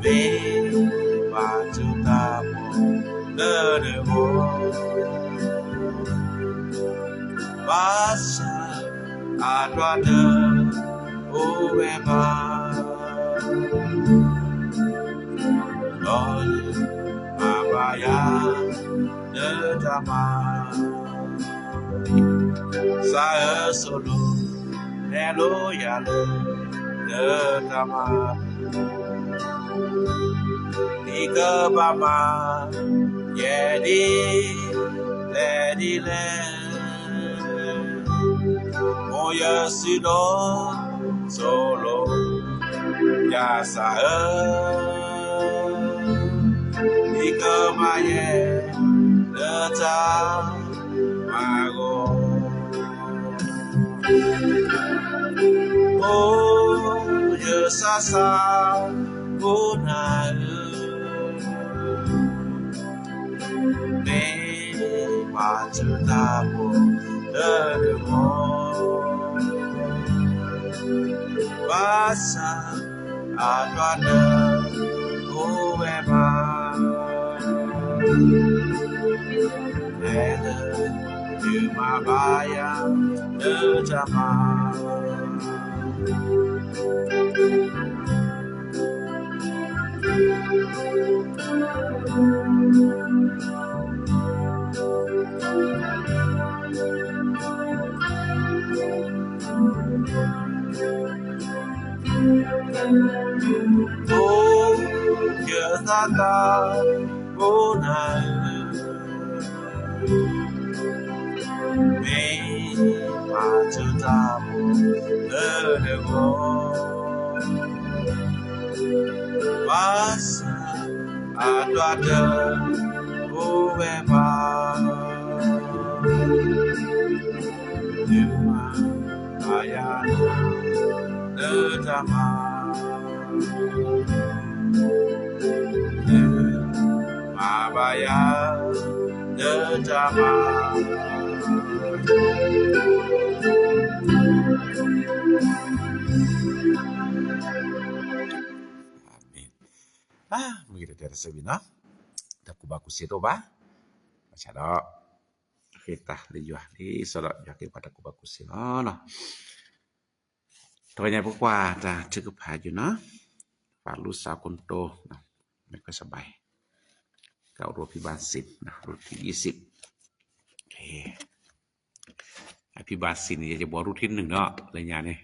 ဧၢ မ့ၢ်ဘၣ်တၢ်မၤ လၢနဂီၢ် ဘၣ်ဆၣ် အဒွးတၢ် အိၣ်ဝဲဘၣ် ဒီး မၤဘၣ်ယၤ နတၢ်မၤ စးဧၢ ဆိၣ်လိာ် နဲၣ်လိယၤလၢ နတၢ်မၤ ဒ်ကဘၣ်မၤ ယဲၢ်ဒ် လဲၣ်ဒ်လဲၣ် မ်ယစုဒီး ဆိၣ်လိာ် ယၤစးဧၢ ဒ်ကမၤယဲၢ် နတၢ်မၤဂီၢ် အိၣ် ယသးစၢ် မိၢ်နၤဧၢ မ့ၢ်ဘၣ်တၢ်မၤ လၢနဂီၢ် ဘၣ်ဆၣ် အဒွးတၢ် အိၣ်ဝဲဘၣ် ဖဲလၢ ယမၤဘၣ်ယၤ နတၢ်မၤ အိၣ် ယသးစၢ် မိၢ်နၤဧၢ မ့ၢ်ဘၣ်တၢ်မၤ လၢနဂီၢ် ဘၣ်ဆၣ် အဒွးတၢ် ဝဲဘၣ်, သုမၤဘၣ်ယၤ လၢတၢ်မၤ, သုမၤဘၣ်ယၤ လၢတၢ်မၤ. အၤမ့ၣ်. မုၢ်ဂ့ၤတတဲတစဲးဘံနီၤ, တၢ်ကူၣ်ဘၣ်ကူၣ်သ့တအိၣ်ဘၣ်, ဘၣ်ဆၣ်ဒီး ဃ့တၢ်လၢယွၤလံ စီဒီးယွၤက့ၤပှၤတၢ်ကူၣ်ဘၣ်ကူၣ်သ့လီၤ. တဂီၤညါပကွၢ်တၢ်ထုကဖၣ်ယုာ်နီၤ, ပာ်လူၤစးခိၣ်တိ, မ့ၢ်ကွဲးစဘၢၣ်, ကအိၣ်ရိဖံဘၣ်စံး, ရူထံယံးစံး, အဖံဘၣ်စံးန့ၣ် ယဲယဘီရူထံနုာ်နီၤ လၢညါန့ၣ်,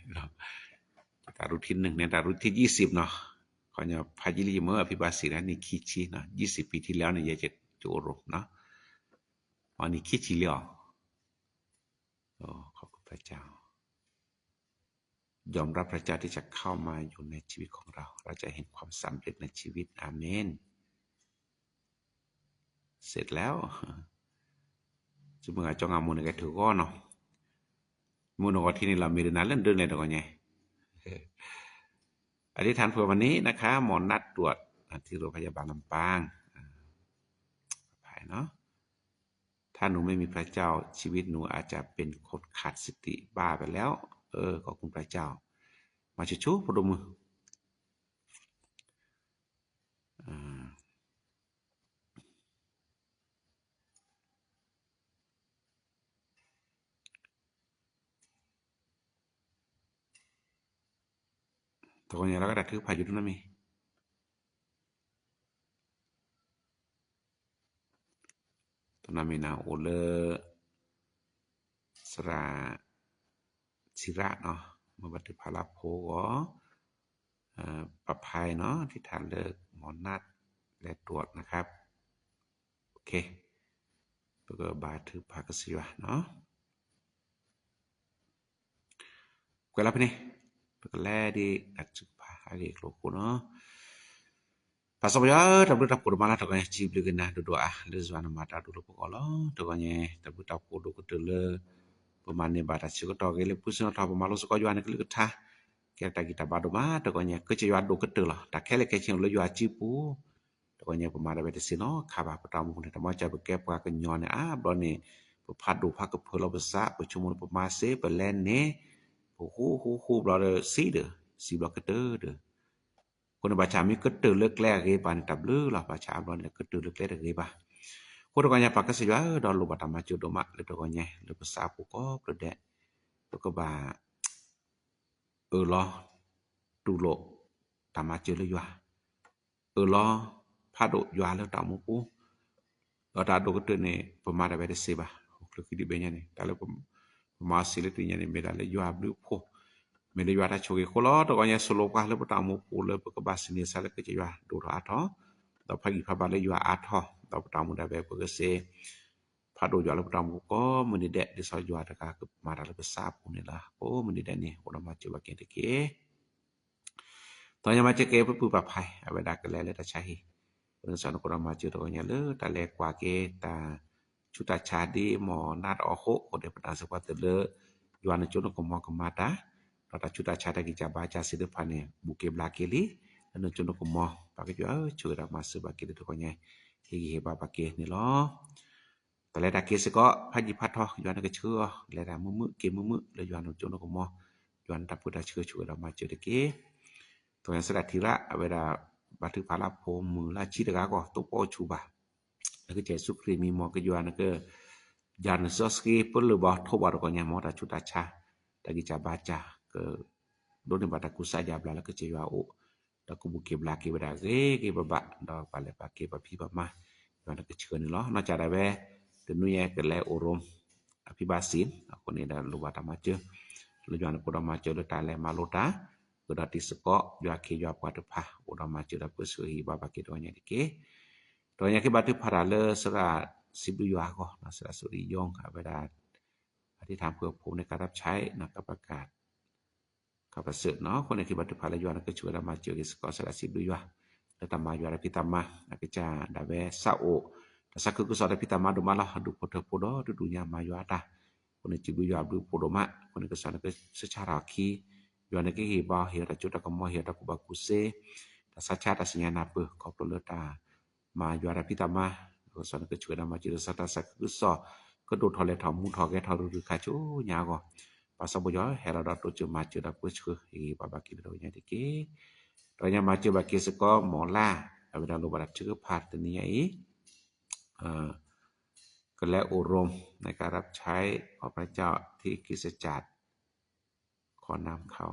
တၢ်ရူထံနုာ်န့ၣ် တၢ်ရူထံယံးစံးနီၤ, ခီညါဖးယံာ်လံယမ့ၢ်အဖံဘၣ်စံးဒၣ်န့ၣ်ခံဆံနီၤ, ယံးစံးပံထံလၢန့ၣ် ယဲယအိၣ်ရိနီၤ, အန့ၣ်ခံဆံလံအီၤ, ขอบคุณพระเจ้า ยอมรับพระเจ้าที่จะเข้ามาอยู่ในชีวิตของเรา เราจะเห็นความสำเร็จในชีวิต อาเมน เสร็จแล้ว ဆိမိၣ်ဂၤကၠီဂၤမိၢ်န့ၣ် ကဲထုးဂီၢ်နီၤ, မိၢ်နဂီၤထံန့ၣ်လီၤ မ့ၢ်တနၤလၢဒၢနဲၣ်တဂီၤညါ, อธิษฐานเผื่อวันนี้นะคะ หมอนัดตรวจที่โรงพยาบาลลำปาง ถ้าหนูไม่มีพระเจ้า ชีวิตหนูอาจจะเป็นคนขาดสติบ้าไปแล้ว เออ ขอบคุณพระเจ้า မၤဆိဆိ ဖိဒိၣ်မုၣ် တဂီၤညါလၢကတၢ်ထုကဖၣ်ယုာ်ဒိၣ်နီတမံၤ တနီတမံၤန့ၣ် အိၣ်လၢ သရၣ် စံရၣ်နီၤ မ့ၢ်ဘၣ်ထုကဖၣ်လၢဖိဂီၢ် ပၢ်ဖါနီၤ ထံၣ်ထၣ်လၢ หมอนัด လဲၤตรวจนะครับ โอเค ပကဘါထုကဖၣ်ကစၢ်ယွၤနီၤ ကွဲးလီၤဖဲန့ၣ် ပကလဲၤဒ်တၢ်ထုကဖၣ်အဂ့ၢ်အကျိၤအဃိနီၤ ပၢ်စီၤပီယွၤဧၢ တၢ်ဘျုးတၢ်ဖှိၣ်ဒိၣ်မးလၢတဂီၤညါ စံးဘျုးက့ၤနၤဒိၣ်ဒိၣ်အါ လၢယွၤနမၤတၢ်ဒိၣ်လၢပဂီၢ်လီၤ တဂီၤညါ တၢ်ဘျုးတၢ်ဖှိၣ်ဒိၣ်ကတၢၢ်လၢ ပမၤန့ၢ်ဘၣ်တၢ်ဆၢကတီၢ်ဂ့ၤလၢပူၤဆ့ၣ်နီၤထီၣ် ပမၤလိစ့ၢ်ကီးယွၤနကလုၢ်ကထါ ကဲတၢ်ဂံၢ်တၢ်ဘါဒိၣ်မး တဂီၤညါ ကစၢ်ယွၤဒိၣ်ကတၢၢ်လီၤ တၢ်ခဲလၢာ်ခဲဆ့အိၣ်လၢယွၤစုပူၤ တဂီၤညါ ပမၤတၢ်ဝဲတသ့နီတခါဘၣ် ပတၢ်အိၣ်မူန့ၣ် တၢ်မၤစၢၤပကဲပှၤကညီန့ၣ် အါဘျီန့ၣ် ပဖးဒိၣ်ဖးကဖၢလီၤပသး ပဆိကမိၣ်န့ၣ်ပမၤစ့ ပလဲၤန့ၣ် ပဃူဃူဃူဘျီဒီးစံးဒီး စံးဘျီကတၢၢ်ဒီး အဃိန့ၣ် ဘၣ်ဆၣ်မ့ၢ်ကတၢၢ်လၢကျဲအဂ့ၤဘၣ်န့ၣ် တၢ်ဘျုးလီၤ ဘၣ်ဆၣ်အါဘျီန့ၣ် ကတၢၢ်လၢကျဲတဂ့ၤဘၣ် အဃိတဂီၤညါ ပၢ်ကစၢ်ယွၤဧၢ ဒီးလိၣ်ဘၣ်တၢ်မၤစၢၤဒိၣ်မးလၢတဂီၤညါ လၢပသးပူၤကိးဖျၢၣ်ဒဲး ပကဘၣ် အၢၣ်လီၤ တူၢ်လိာ် တၢ်မၤစၢၤလၢယွၤ အၢၣ်လီၤ ဖးဒိၣ်ယွၤလၢတၢ်အိၣ်မူပူၤ ဒီးတၢ်ဒိၣ်ကတၢၢ်န့ၣ် ပမၤတၢ်ဝဲတသ့ဘၣ် အိၣ်ချုးခံဒံးဘ့ၣ်ညါန့ၣ် တၢ်လၢ ပမၤစ့လၢတနံၤညါန့ၣ် မ့ၢ်ဒၣ်လၢယွၤဘျုးဖှိၣ် မ့ၢ်လၢယွၤတၢ်ဆိၣ်ဂ့ၤအဃိလီၤ တဂီၤညါ ဆိလိာ်ပှၤလၢပတၢ်အိၣ်မူပူၤလၢပကဘၣ်သန့ၤသးလၢကစၢ်ယွၤဒိၣ်ထီၣ်အါထီၣ် ဒီးဖးဂံၢ်ဖးဘါလၢယွၤအါထီၣ် ဒီးပတၢ်အိၣ်မူဒၣ်ဝဲပကစ့ ဖးဒိၣ်ယွၤလၢပတၢ်အိၣ်မူကိးမုၢ်နံၤဒဲး ဒ်သိးယွၤတဂၤကမၤတၢ်လၢပသးအပူၤန့ၣ်လီၤ ကိးမုၢ်နံၤဒဲးန့ၣ် အိၣ်ဒီးမၤစၢၤဘၣ်က့ၤတက့ၢ် တဂီၤညါမၤစၢၤက့ၤပပုၢ်ပၢ်ဖး အဝဲဒၣ်ကလဲၤလၢတၢ်ဆါဟံၣ် ပကစၢ်နကဒီးမၤစၢၤတဂီၤညါလၢတၢ်လဲၤကွၢ်က့ၤတၢ်ဆူးတၢ်ဆါဒ် မ့ၢ်နးတအီၣ်ဃိ အဃိန့ၣ် ပတၢ်စၢၤပှၤတလၢ ယွၤနကၠိနကမီၤကမၤတၢ် ဒီးတၢ်ဆူးတၢ်ဆါတၢ်ဂံၢ်စၢ်ဘါစၢ်သ့ၣ်တဖၣ်န့ၣ် ဘူးက့ၤဘျါက့ၤလံ လၢနကၠိနကမီၤ ပၢ်ကစၢ်ယွၤဧၢ ဆိၣ်ဂ့ၤဒီးမၤစၢၤဘၣ်က့ၤလၢတဂီၤညါ ဟ့ၣ်ဂံၢ်ဟ့ၣ်ဘါဘၣ်က့ၤန့ၣ်လီၤ တၢ်လဲၤတၢ်က့ၤစ့ၢ်ကီး ဖးယံာ်ဖးထီ ယွၤနကဆှၢအီၤ လဲၤတၢ်မုာ်မုာ်က့ၤမုာ်မုာ် လၢယွၤနကၠိနကမီၤ ယွၤနတၢ်ပၢတၢ်ဆှၢဆိၣ်ဂ့ၤဒီးမၤစၢၤတက့ၢ် တဂီၤညါစဒၣ်ထံရၣ် အဝဲဒၣ် ဘါထုကဖၣ်လၢအဖိမုၣ်လၢအဆံတဂၤကီၢ် သိၣ်ပီၣ်အိၣ်ဆူၣ်ဘၣ် လၢကစၢ်ယ့ၣ်ၡူးခရံာ်မံၤ မ်ကစၢ်ယွၤနက ယၤနစီဆှံပလၢၢ်ဘၣ်ထိၣ်ဘၣ်တဂီၤညါ မ်တၢ်ဆူးတၢ်ဆါ တၢ်ဂံၢ်စၢ်ဘါစၢ် ကဒိးန့ၢ်ဘၣ်တၢ်ကူစါယါဘျါလၢကစၢ်ယွၤအအိၣ် ဒီးကဘူးက့ၤဘျါက့ၤဝဲဒၣ်ဂ့ၤဂ့ၤဘၣ်ဘၣ် ဒီးပာ်လဲၤပာ်က့ၤပှၤဖံးပှၤမၤ ယွၤနကဆှၢန့ၣ်လီၤ နီၢ်ကစၢ်ဒၣ်ဝဲ တနွံညါကလဲၤအိၣ်ရိ အဖံဘၣ်စံး အဃိန့ၣ်ဒီးလိၣ်ဘၣ်တၢ်မၤစၢၤ လၢယွၤနကဒီးမၤစၢၤလၢတၢ်လဲၤမၤလိတၢ် ကဒီးတံၤသကိး ယွၤခ့ယွၤပှၤတဖၣ် အိၣ်ဒီးမၤစၢၤဒီးပၢဆှၢဟ့ၣ်ဘါဘၣ်က့ၤတဂီၤညါတက့ၢ် တဂီၤညါက့ၤဘါထုကဖၣ်တၢ်လၢသရၣ်စံးဘျုးယွၤအဂီၢ် သရၣ်စူၤရံယီၢ် အဝဲဒၣ် အသ့ၣ်ထၣ်ဖိအဖိန့ၣ် ကးတၢ်ဆါအံၤ နီၢ်ကပကး ကပစၢၢ်နီၤ အဃိန့ၣ် က့ၤဘါထုကဖၣ်လၢယွၤနကဆိၣ်ဂ့ၤဒီးမၤစၢၤက့ၤစ့ၢ်ကီး သရၣ်စံးဘျုးယွၤ လၢတၢ်မၤယွၤဒီးဖံးတၢ်မၤ အကစၢ်ဒၣ်ဝဲစးအိၣ် တၢ်သးခုကစီၣ်တၢ်ဖံးတၢ်မၤဒိၣ်မးလီၤ. ဒူၣ်ဖိထၢဖိဒီး တဒူၣ်ညါမၤယွၤတၢ်, အဃိန့ၣ် စံးဘျုးယွၤအဘျုးအဖှိၣ်ဒိၣ်မး, အဃိန့ၣ် ကစၢ်နကဆၢဆါထီၣ်အခံ, ယွၤနကဟ့ၣ်ဘၣ်ဟ့ၣ်အီၤတၢ်စိတၢ်ကမီၤ ဟ့ၣ်အီၤတၢ်ကူၣ်ဘၣ်ကူၣ်သ့, တၢ်ဆါဆါတၢ်စံၣ်ညီၣ်နၢ်ပၢၢ် ခီဖျိလၢတၢ် မၤယွၤတၢ်ဖံးတၢ်မၤ, ကစၢ်နကဆိၣ်ဂ့ၤဒီးမၤစၢၤဒီး ကစၢ်တၢ်သးခုကစီၣ် ကဒိၣ်ထီၣ်လဲၤထီၣ်မူထီၣ်ဂဲၤထီၣ်ရုၢ်ရုၢ်ခါဆူညါအဂီၢ်, ဘၣ်ဆၣ်ဘၣ်ယွၤဟဲလီၤဒီးတိစၢၤမၤစၢၤဒီးပၢဆှၢဟ့ၣ်ဂံၢ်ဘါဘၣ်က့ၤလၢတဂီၤညါတက့ၢ်. တဂီၤညါမၤစၢၤဘၣ်က့ၤစ့ၢ်ကီး မီၢ်လၢ်, အဝဲဒၣ်လိၣ်ဘၣ်တၢ်ထုကဖၣ်တနံၤညါအံၤ, ကလဲၤအိၣ်ရိၣ် ในการรับใช้ของพระเจ้าที่คริสตจักร ขอนามเขา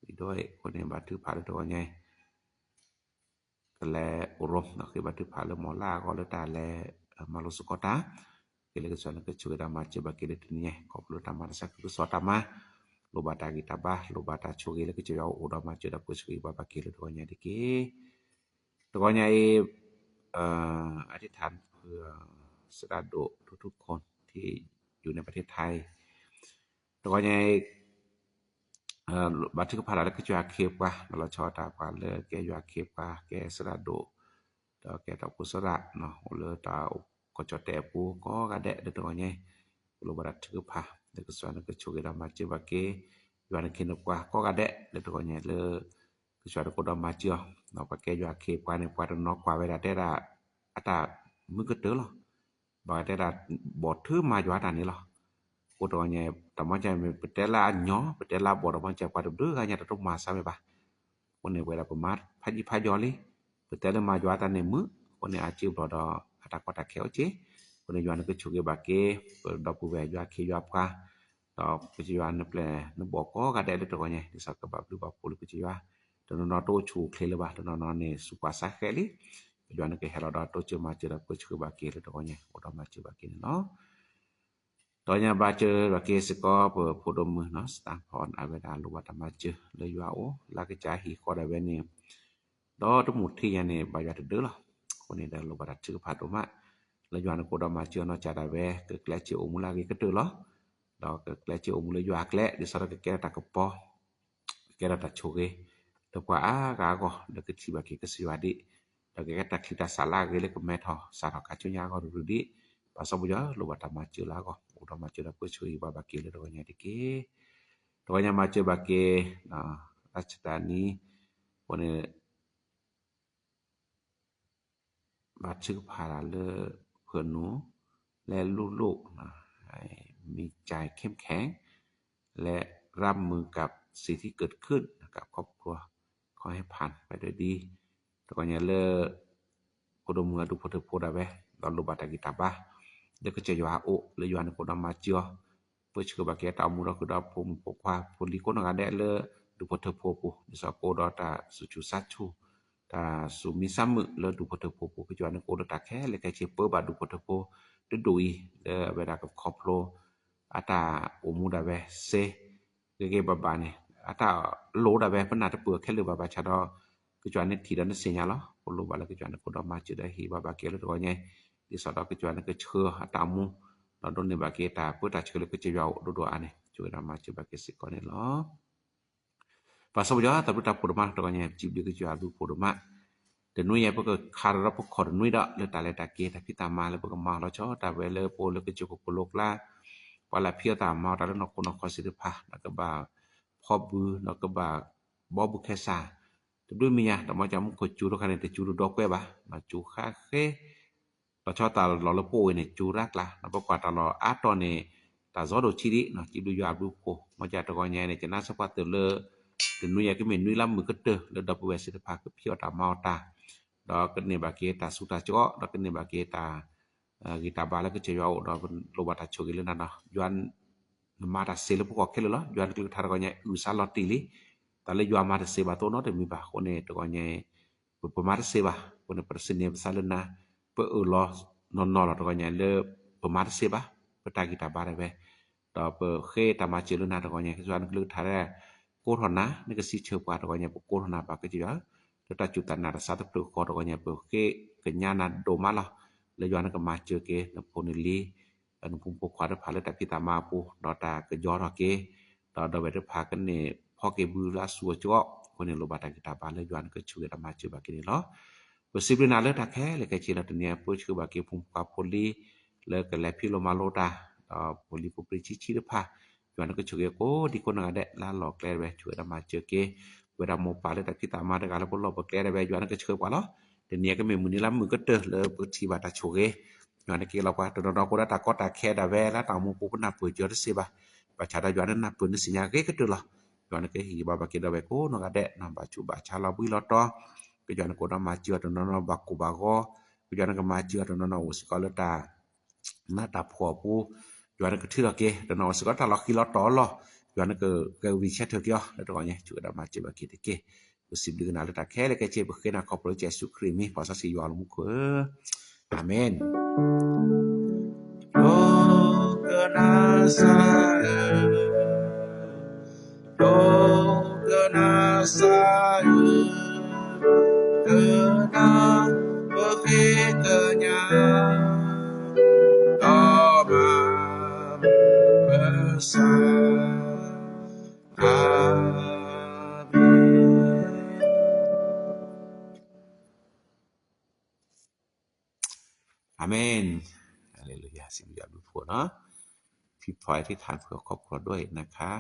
อีกด้วย အဃိန့ၣ် ဘၣ်ထုကဖၣ်လၢတဂီၤညါအံၤ ကလဲၤအိၣ်ရိၣ် ဃ့ဘါထုကဖၣ်လၢမီၢ်လၢ်အဂီၢ်လၢတၢ်လဲၤမၤလိစ့ၢ်ကီးတၢ်, က့ၤလၢကစၢ်နကဆိၣ်ဂ့ၤဒီးမၤစၢၤဘၣ်က့ၤလၢတနံၤညါ ခီဖျိလၢတၢ်မၤတၢ်သးခုကစီၣ်တၢ်မၤ, လိၣ်ဘၣ်တၢ်ဂံၢ်တၢ်ဘါ လိၣ်ဘၣ်တၢ်ဆိၣ်ဂ့ၤလၢကစၢ်ယွၤအိၣ်ဒီးမၤစၢၤဒီးပၢဆှၢဂံၢ်ဘါဘၣ်က့ၤလၢတဂီၤညါတက့ၢ်. တဂီၤညါအံၤ အဓိဋ္ဌာန် เพื่อ ဆရာတော် ทุกๆ คนที่อยู่ในประเทศไทย တဂီၤညါအံၤ ဘါထုကဖၣ်တၢ်လၢကစၢ်ယွၤအခ့အပှၤ လီၤဆီတၢ်ပှၤလၢကဲယွၤအခ့အပှၤ ကဲဆရာတော် ဒီးကဲတၢ်အိၣ်ဖှိၣ်သရၣ် အိၣ်လၢတၢ်အိၣ်ကီၢ်ကၠီၣ်တဲာ်အပူၤကိးဂၤဒဲးလၢတဂီၤညါအံၤ ပလိၣ်ဘၣ်တၢ်ထုကဖၣ် လၢကစၢ်နကဆိၣ်ဂ့ၤဒီးမၤစၢၤဘၣ်က့ၤ ယွၤနခ့နပှၤကိးဂၤဒဲးလၢတဂီၤညါအံၤလၢ ကစၢ်ယွၤနကအိၣ်ဒီးမၤစၢၤအီၤ, ပှၤကဲယွၤအခ့အပှၤန့ၣ် ပှၤတနီၤကွၢ်ဝဲဒၣ်တဲဒၣ် အတၢ်မုၢ်ကတၢၢ်လီၤ. ဘၣ်တဲဒၣ် ဘီၣ်ထၢမၤယွၤတၢ်န့ၣ်လီၤ. အဃိတဂီၤညါ တၢ်မၤစၢၤမ့ၢ် ပတဲလၢအညီ ပတဲလၢအဘီၣ်တၢ်မၤစၢၤ ပှၤတဘျုးဂၤညါတၢ်တမၤဆါမ့ၢ်ဘၣ်. အဃိန့ၣ် ပဝဲဒၣ်ပမၤဖးယံၤဖးယီၤလံ. ပတဲလၢမၤယွၤတၢ်န့ၣ်မုာ် အဃိန့ၣ် အစ့ဘျီၣ်ဒီး အတၢ်ကီတၢ်ခဲအိၣ်က့ၤ. အဃိန့ၣ် ယွၤနကဆိၣ်ဂ့ၤဘၣ်က့ၤ ပဒီပုၢ်ဝဲၢ်ယွၤအခ့ယွၤပှၤ ဒီးကစၢ်ယွၤနပျဲၢ်နဘီၣ်ကိးဂၤဒဲးလၢတဂီၤညါ ဒ်သိးကဘၣ်ဘျုးဘၣ်ဖှိၣ်လၢကစၢ်ယွၤ, တနီၤနီၤတအိၣ်ဆူၣ်အိၣ်ချ့လၢၤဘၣ် တနီၤနီၤန့ၣ် စူၢ်ပှၤစးဃဲးလံ. ယွၤနကဟဲလီၤဒီးတိစၢၤမၤစၢၤဒီးပၢဆှၢဘၣ်က့ၤလၢတဂီၤညါ အိၣ်ဒီးမၤစၢၤဘၣ်က့ၤန့ၣ်လီၤ. တဂီၤညါဘၣ်စၢၤဘၣ်က့ၤစ့ၢ်ကီး ပဖိဒိၣ်မုၣ်နီၤ စတၣ်ဖီၣ် အဝဲဒၣ်လိၣ်ဘၣ်တၢ်မၤစၢၤလၢယွၤအအိၣ် လၢကစၢ်ဟံၣ်ဃီဒၣ်ဝဲန့ၣ် ဒီးတမူထံယၤန့ၣ် ဘၣ်ယွၤတဒၢလီၤ. အဃိန့ၣ်ဒီးလိၣ်ဘၣ်တၢ်ထုကဖၣ်ဒိၣ်မး လၢယွၤနကအိၣ်ဒီးမၤစၢၤအီၤနီၢ်ကစၢ်ဒၣ်ဝဲ ကကျဲးစၢးအိၣ်မူလၢအဂ့ၤကတၢၢ်လီၤ. ဒီးကကျဲးစၢးအိၣ်မူလၢယွၤအကျဲ ဒ်သိးဒီးကကဲထီၣ်တၢ်ကပီၤ ကကဲထီၣ်တၢ်ဆိၣ်ဂ့ၤ လၢပှၤအါဂၤအဂီၢ် လၢကထံၣ်ဘၣ်က့ၤကစၢ်ယွၤဒံး ဒီးကကဲတၢ်ချံတၢ်စးလၢအဂ့ၤလၢကမဲထီၣ်စးထီၣ်ခါဆူညါအဂီၢ်တရူးဒံး ဘၣ်ဆၣ်ပယီၤလိၣ်ဘၣ်တၢ်မၤစၢၤလၢအဂီၢ် အိၣ်ဒီးမၤစၢၤဒီးပၢဆှၢဂံၢ်ဘါဘၣ်က့ၤလၢတဂီၤညါတက့ၢ်. တဂီၤညါမၤစၢၤဘၣ်က့ၤ ရၢၣ်စတၢ်နံ အဃိန့ၣ် ဘၣ်ထုကဖၣ်လၢ เผื่อหนู และลูกๆ มีใจเข้มแข็ง และรับมือกับสิ่งที่เกิดขึ้นกับครอบครัว ขอให้ผ่านไปด้วยดี တဂီၤညါလၢ ဖိဒိၣ်မုၣ်အဒူၣ်ဖိထၢဖိဒၣ်ဝဲ ဒီးလိၣ်ဘၣ်တၢ်ဂံၢ်တၢ်ဘါ လၢကစၢ်ယွၤအအိၣ် လၢယွၤနကအိၣ်ဒီးမၤစၢၤအီၤ ပၢဆှၢဘၣ်က့ၤတၢ်အိၣ်မူဒီးဃုာ်ဒီးဖိမုၣ်ဖိခွါဖိလံၤကိးနီၢ်ဂၤဒဲးလၢ ဒူၣ်ဖိထၢဖိအပူၤ ဒ်သိးကအိၣ်ဒီးတၢ်စူၢ်ဆူၣ်ဆါဆူၣ် တၢ်စူၢ်မံဆါမုာ်လၢဒူၣ်ဖိထၢဖိအပူၤ ကစၢ်ယွၤနကအိၣ်ဒီးတၢ်ခဲလၢာ်ခဲဆ့ ပၢဘၣ်ဒူၣ်ဖိထၢဖိ တဒူၣ်အံၤ လၢအဝဲဒၣ်ကခီဖျိ အတၢ်အိၣ်မူဒၣ်ဝဲစ့ ဂ့ၤဂ့ၤဘၣ်ဘၣ်န့ၣ် အတၢ်လိၣ်ဒၣ်ဝဲ ပနၢ်တပၢၢ်ခဲလၢာ်ဘၣ်ဘၣ်ဆၣ်ဒီး ကစၢ်ယွၤန့ၣ်ထံၣ်ဒီးနသ့ၣ်ညါလီၤ. ပလိၣ်ဘၣ်လၢကစၢ်ယွၤနကအိၣ်ဒီးမၤစၢၤဒီးဟ့ၣ်ဘၣ်ဘၣ်က့ၤလၢတဂီၤညါ ဒ်သိးဒီးကစၢ်ယွၤနကဆှၢအတၢ်အိၣ်မူ ဒီးဒိးန့ၢ်ဘၣ်က့ၤတၢ်ပၢတၢ်ဆှၢလၢကစၢ်ယွၤအအိၣ်ဒိၣ်ဒိၣ်အါန့ၣ် ဆိၣ်ဂ့ၤဒီးမၤစၢၤဘၣ်က့ၤစ့ၢ်ကီးန့ၣ်လီၤ. ဘၣ်ဆၣ်ပယီၤတၢ်ဘျုးတၢ်ဖှိၣ်ဒိၣ်မးတဂီၤညါ စံးဘျုးကစၢ်ယွၤဘျုးဖှိၣ်ဒိၣ်မး တနွံညါ ပကခးဒီးပခီၣ်တနွံဒီး လၢတၢ်လဲၤတၢ်က့ၤ တၢ်ဖံးတၢ်မၤလၢပကမၤလီၤဆီ တၢ်ဝဲလၢပအိၣ်လၢကစၢၢ်ခိၣ်ကလိကျါ ပှၤလၢဖံးအီၣ်တၢ်မၤအီၣ်တၢ်လၢနီၢ်ခိနီၢ်ခီသ့ၣ်တဖၣ် ဒီးကဘၣ်ဖီဘု ဒီးကဘၣ်ဘီဘုခဲစၢ် တဘျုးမံၤညါ တၢ်မၤစၢၤမူခိၣ်စူၤတခါန့ၣ် တစူၤတဒီကွဲဘၣ် စူၤဃါဃ့ လီၤဆီတၢ်လီၢ်လၢပအိၣ်န့ၣ် စူၤရၣ်ကျါ ဒီးပကွၢ်တၢ်လီၢ်အါတီၢ်န့ၣ် တၢ်ဇီဒိၣ်ဆံးဒံး စံးဘျုးယွၤအဘျုးအဖှိၣ် မၤစၢၤတဂီၤညါန့ၣ် ကနၣ်စ့ၢ်ပှၤတၢၢ်လၢ တနွံညါကမ့ၢ်နွံလါမုၢ်ကတၢၢ် လၢဒီပုၢ်ဝဲၢ်သ့ၣ်တဖၣ်ကဖံးအီၣ်တၢ်မၤအီၣ်တၢ် ဒီးကန့ၢ်ဘၣ်က့ၤတၢ်ဆူးတၢ်ဆါ ဒီးကန့ၢ်ဘၣ်က့ၤတၢ် ဂံၢ်တၢ်ဘါလၢကစၢ်ယွၤအအိၣ်ဒီး လိၣ်ဘၣ်တၢ်ဆိၣ်ဂ့ၤလၢနၤဒီး ယွၤ နမၤတၢ်စ့လၢပဂီၢ်ခဲလၢာ်လီၤ. ယွၤနကလုၢ်ကထါတဂီၤညါအုၣ်စါလီၤတံၢ်လံ. တၢ်လၢယွၤမၤတၢ်စ့ဘၣ်တအိၣ်နီတမံၤဘၣ်အဃိန့ၣ် တဂီၤညါ ပမၤတၢ်စ့ဘၣ်အဃိန့ၣ် ပတသန့ၤပသးလၢနၤ ပအၢၣ်လီၤနီၢ်နီၢ်လီၤတဂီၤညါလၢ ပမၤတၢ်စ့ဘၣ် ပတၢ်ဂံၢ်တၢ်ဘါဒၣ်ဝဲ ဒီးပဃ့တၢ်မၤစၢၤလၢနၤတဂီၤညါ ကစၢ်ယွၤနကလုၢ်ကထါ ကိးထီၣ်နၤ နကစံးဆၢပှၤတဂီၤညါ ပကိးထီၣ်နၤပှၤကစၢ်ယွၤ လၢတၢ်စူၢ်တၢ်နာ်တၢ်ဆါတဖျၢၣ်ဃီတဂီၤညါ ပဃ့ကညးနၤဒိၣ်မးလီၤ. လၢယွၤနကမၤစၢၤက့ၤ နဖိနလံၤ နဖိမုၣ်ဖိခွါတဖၣ်လၢတၢ်ဖံးတၢ်မၤအပူၤ ဒီးတၢ်ကယီထီၣ်က့ၤ ဒီးဒီပုၢ်ဝဲၢ်တဖၣ်ကန့ၢ်ဖီက့ၤဘုလၢအစူၢ်အကိၤ အဃိန့ၣ် လိၣ်ဘၣ်တၢ်ဂံၢ်တၢ်ဘါလၢယွၤနကဆိၣ်ဂ့ၤဒီးမၤစၢၤဘၣ်က့ၤန့ၣ်လီၤ. ပစံးဘျုးနၤလၢတၢ်ခဲလၢာ်ခဲဆ့ဒီး တနံၤအံၤပၢဆှၢဘၣ်က့ၤဖိမုၣ်ဖိခွါဖိလံၤ လၢကလဲၤဖံးလိမၤလိတၢ် ဒီးဖိလံၤဖိပြံဆံးဆံးတဖၣ်, ယွၤနကဆိၣ်ဂ့ၤကိးဒံကိးနီၢ်ဂၤဒဲး လၢလီၢ်ကျဲဒၣ်ဝဲ ဆိၣ်ဂ့ၤဒီးမၤစၢၤက့ၤ ပဝဲဒၣ်မိၢ်ပၢ်လၢတၢ်ဖံးတၢ်မၤတဂၤလၢပလီၢ်ပကျဲဒၣ်ဝဲ ယွၤနကဆိၣ်ဂ့ၤပှၤလီၤ. တနံၤအံၤကမ့ၢ်မုၢ်နံၤလၢမုၢ်ကတၢၢ်လၢပကထံၣ်ဘၣ်တၢ်ဆိၣ်ဂ့ၤ, ယွၤနက့ၤလီၤပှၤ တနီၤနီၤကအိၣ်ဒီးတၢ်ကီတၢ်ခဲဒၣ်ဝဲ လၢတၢ်အိၣ်မူပူၤပနၢ်ပၢၢ်စၢၤတစ့ၢ်ဘၣ်, ဘၣ်ဆၣ်ဒီးယွၤနနၢ်ပၢၢ်နသ့ၣ်ညါဂ့ၤကတၢၢ်လီၤ. ယွၤနကဟ့ၣ်ဂံၢ်ဘါဘၣ်က့ၤဒီးဝဲကိးနီၢ်ဂၤဒဲး ဘၣ်ဆူးဘၣ်ဆါလီၤဘှံးလီၤတီၤ, ကယွၤနကအိၣ်ဒီးမၤစၢၤအီၤတနီၤနီၤဘၣ်ကိၢ်ဘၣ်ဂီၤ, ကယွၤနကမၤစၢၤအီၤတနီၤနီၤအိၣ်စ့ၢ်ကီးလၢတၢ် နးတၢ်ဖှီၣ်အပူၤ, ယွၤနကထုးထီၣ်က့ၤ တနီၤစ့ၢ်ကီးတၢ်လီၤဃံၤလီၤတီၤအလီၢ်, ယွၤနကဂဲၤဝံၤဆၢထၢၣ်က့ၤအီၤ လၢတဂီၤညါ ဆိၣ်ဂ့ၤဒီးမၤစၢၤဘၣ်က့ၤတက့ၢ်. ပစံးဘျုးကနၤလၢတၢ်ခဲလၢာ်ခဲဆ့ ပဃ့နၤခီဖျိလၢကစၢ်ယ့ၣ်ၡူးခရံာ်အမံၤ ပှၤစီဆှံယွၤလၢမူခိၣ်ဧၢ, အၤမ့ၣ်. ဒိကနၣ်စၢ်ဧၢ ဒိကနၣ်စၢ်ဧၢ, ကနၣ်ပဃ့ကညး, ဒီးမၤပစၢ်, အၤမ့ၣ်. အၤမ့ၣ်, ဟါလ့လူယၤ, စံးဘျုးယွၤဘျုးဖှိၣ်နီၤ, ဖံဖီအံၤထံၣ်ထါဖုအခိၣ်ဖျိၣ်ဒိၣ်အံၤနခါ,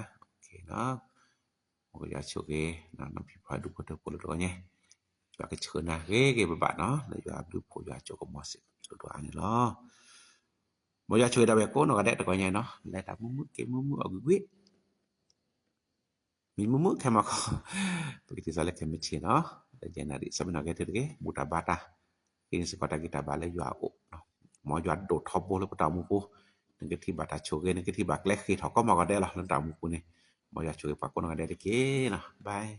မ်ကယွၤဆိၣ်ဂ့ၤ, နီၢ်ဖံဖီဒူဖိထၢဖိလၢတဂီၤညါ, ယွၤကဆှၢနၤဂ့ၤဂ့ၤဘၣ်ဘၣ်နီၤ, လၢယွၤဘျုးဖှိၣ်ယွၤကၠိကမီၤစ့ၢ်ကီးတအိၣ်အါန့ၣ်လီၤ. မ်ယွၤဆိၣ်ဂ့ၤဒၣ်ဝဲကိးနီၢ်ဂၤဒဲးတဂီၤညါနီၤ, လဲၤတၢ်မုာ်မုာ်က့ၤမုာ်မုာ်အီၣ်ကွံာ်ကွံာ် မံမုာ်မုာ်ခဲမၤခီ, ပကတံၢ်စၢၤလၢခဲမုၢ်ဆ့ၣ်နီၤ, လၢယဲနၣ်ရံၣ် ဆၢမုၢ်နီၤကဲထီၣ်တက့ၢ်, ဘူၣ်တၢ်ဘါတၢ်, က့ၤန့ၢ်စ့ၢ်ကီးတၢ်ဂံၢ်တၢ်ဘါလၢယွၤအအိၣ်, မ်ယွၤဒိၣ်ထီဘိလၢပတၢ်အိၣ်မူပူၤ, နကထံၣ်ဘၣ်တၢ်ဆိၣ်ဂ့ၤ နကထံၣ်ဘၣ်ကျဲဃ့ၢ်ထီၣ်ကိးမၤဂီၤဒဲးလီၤ လၢတၢ်အိၣ်မူပူၤန့ၣ်, မ်ယွၤဆိၣ်ဂ့ၤပှၤကိးနီၢ်ဂၤဒဲးတက့ၢ်နီၤ, bye.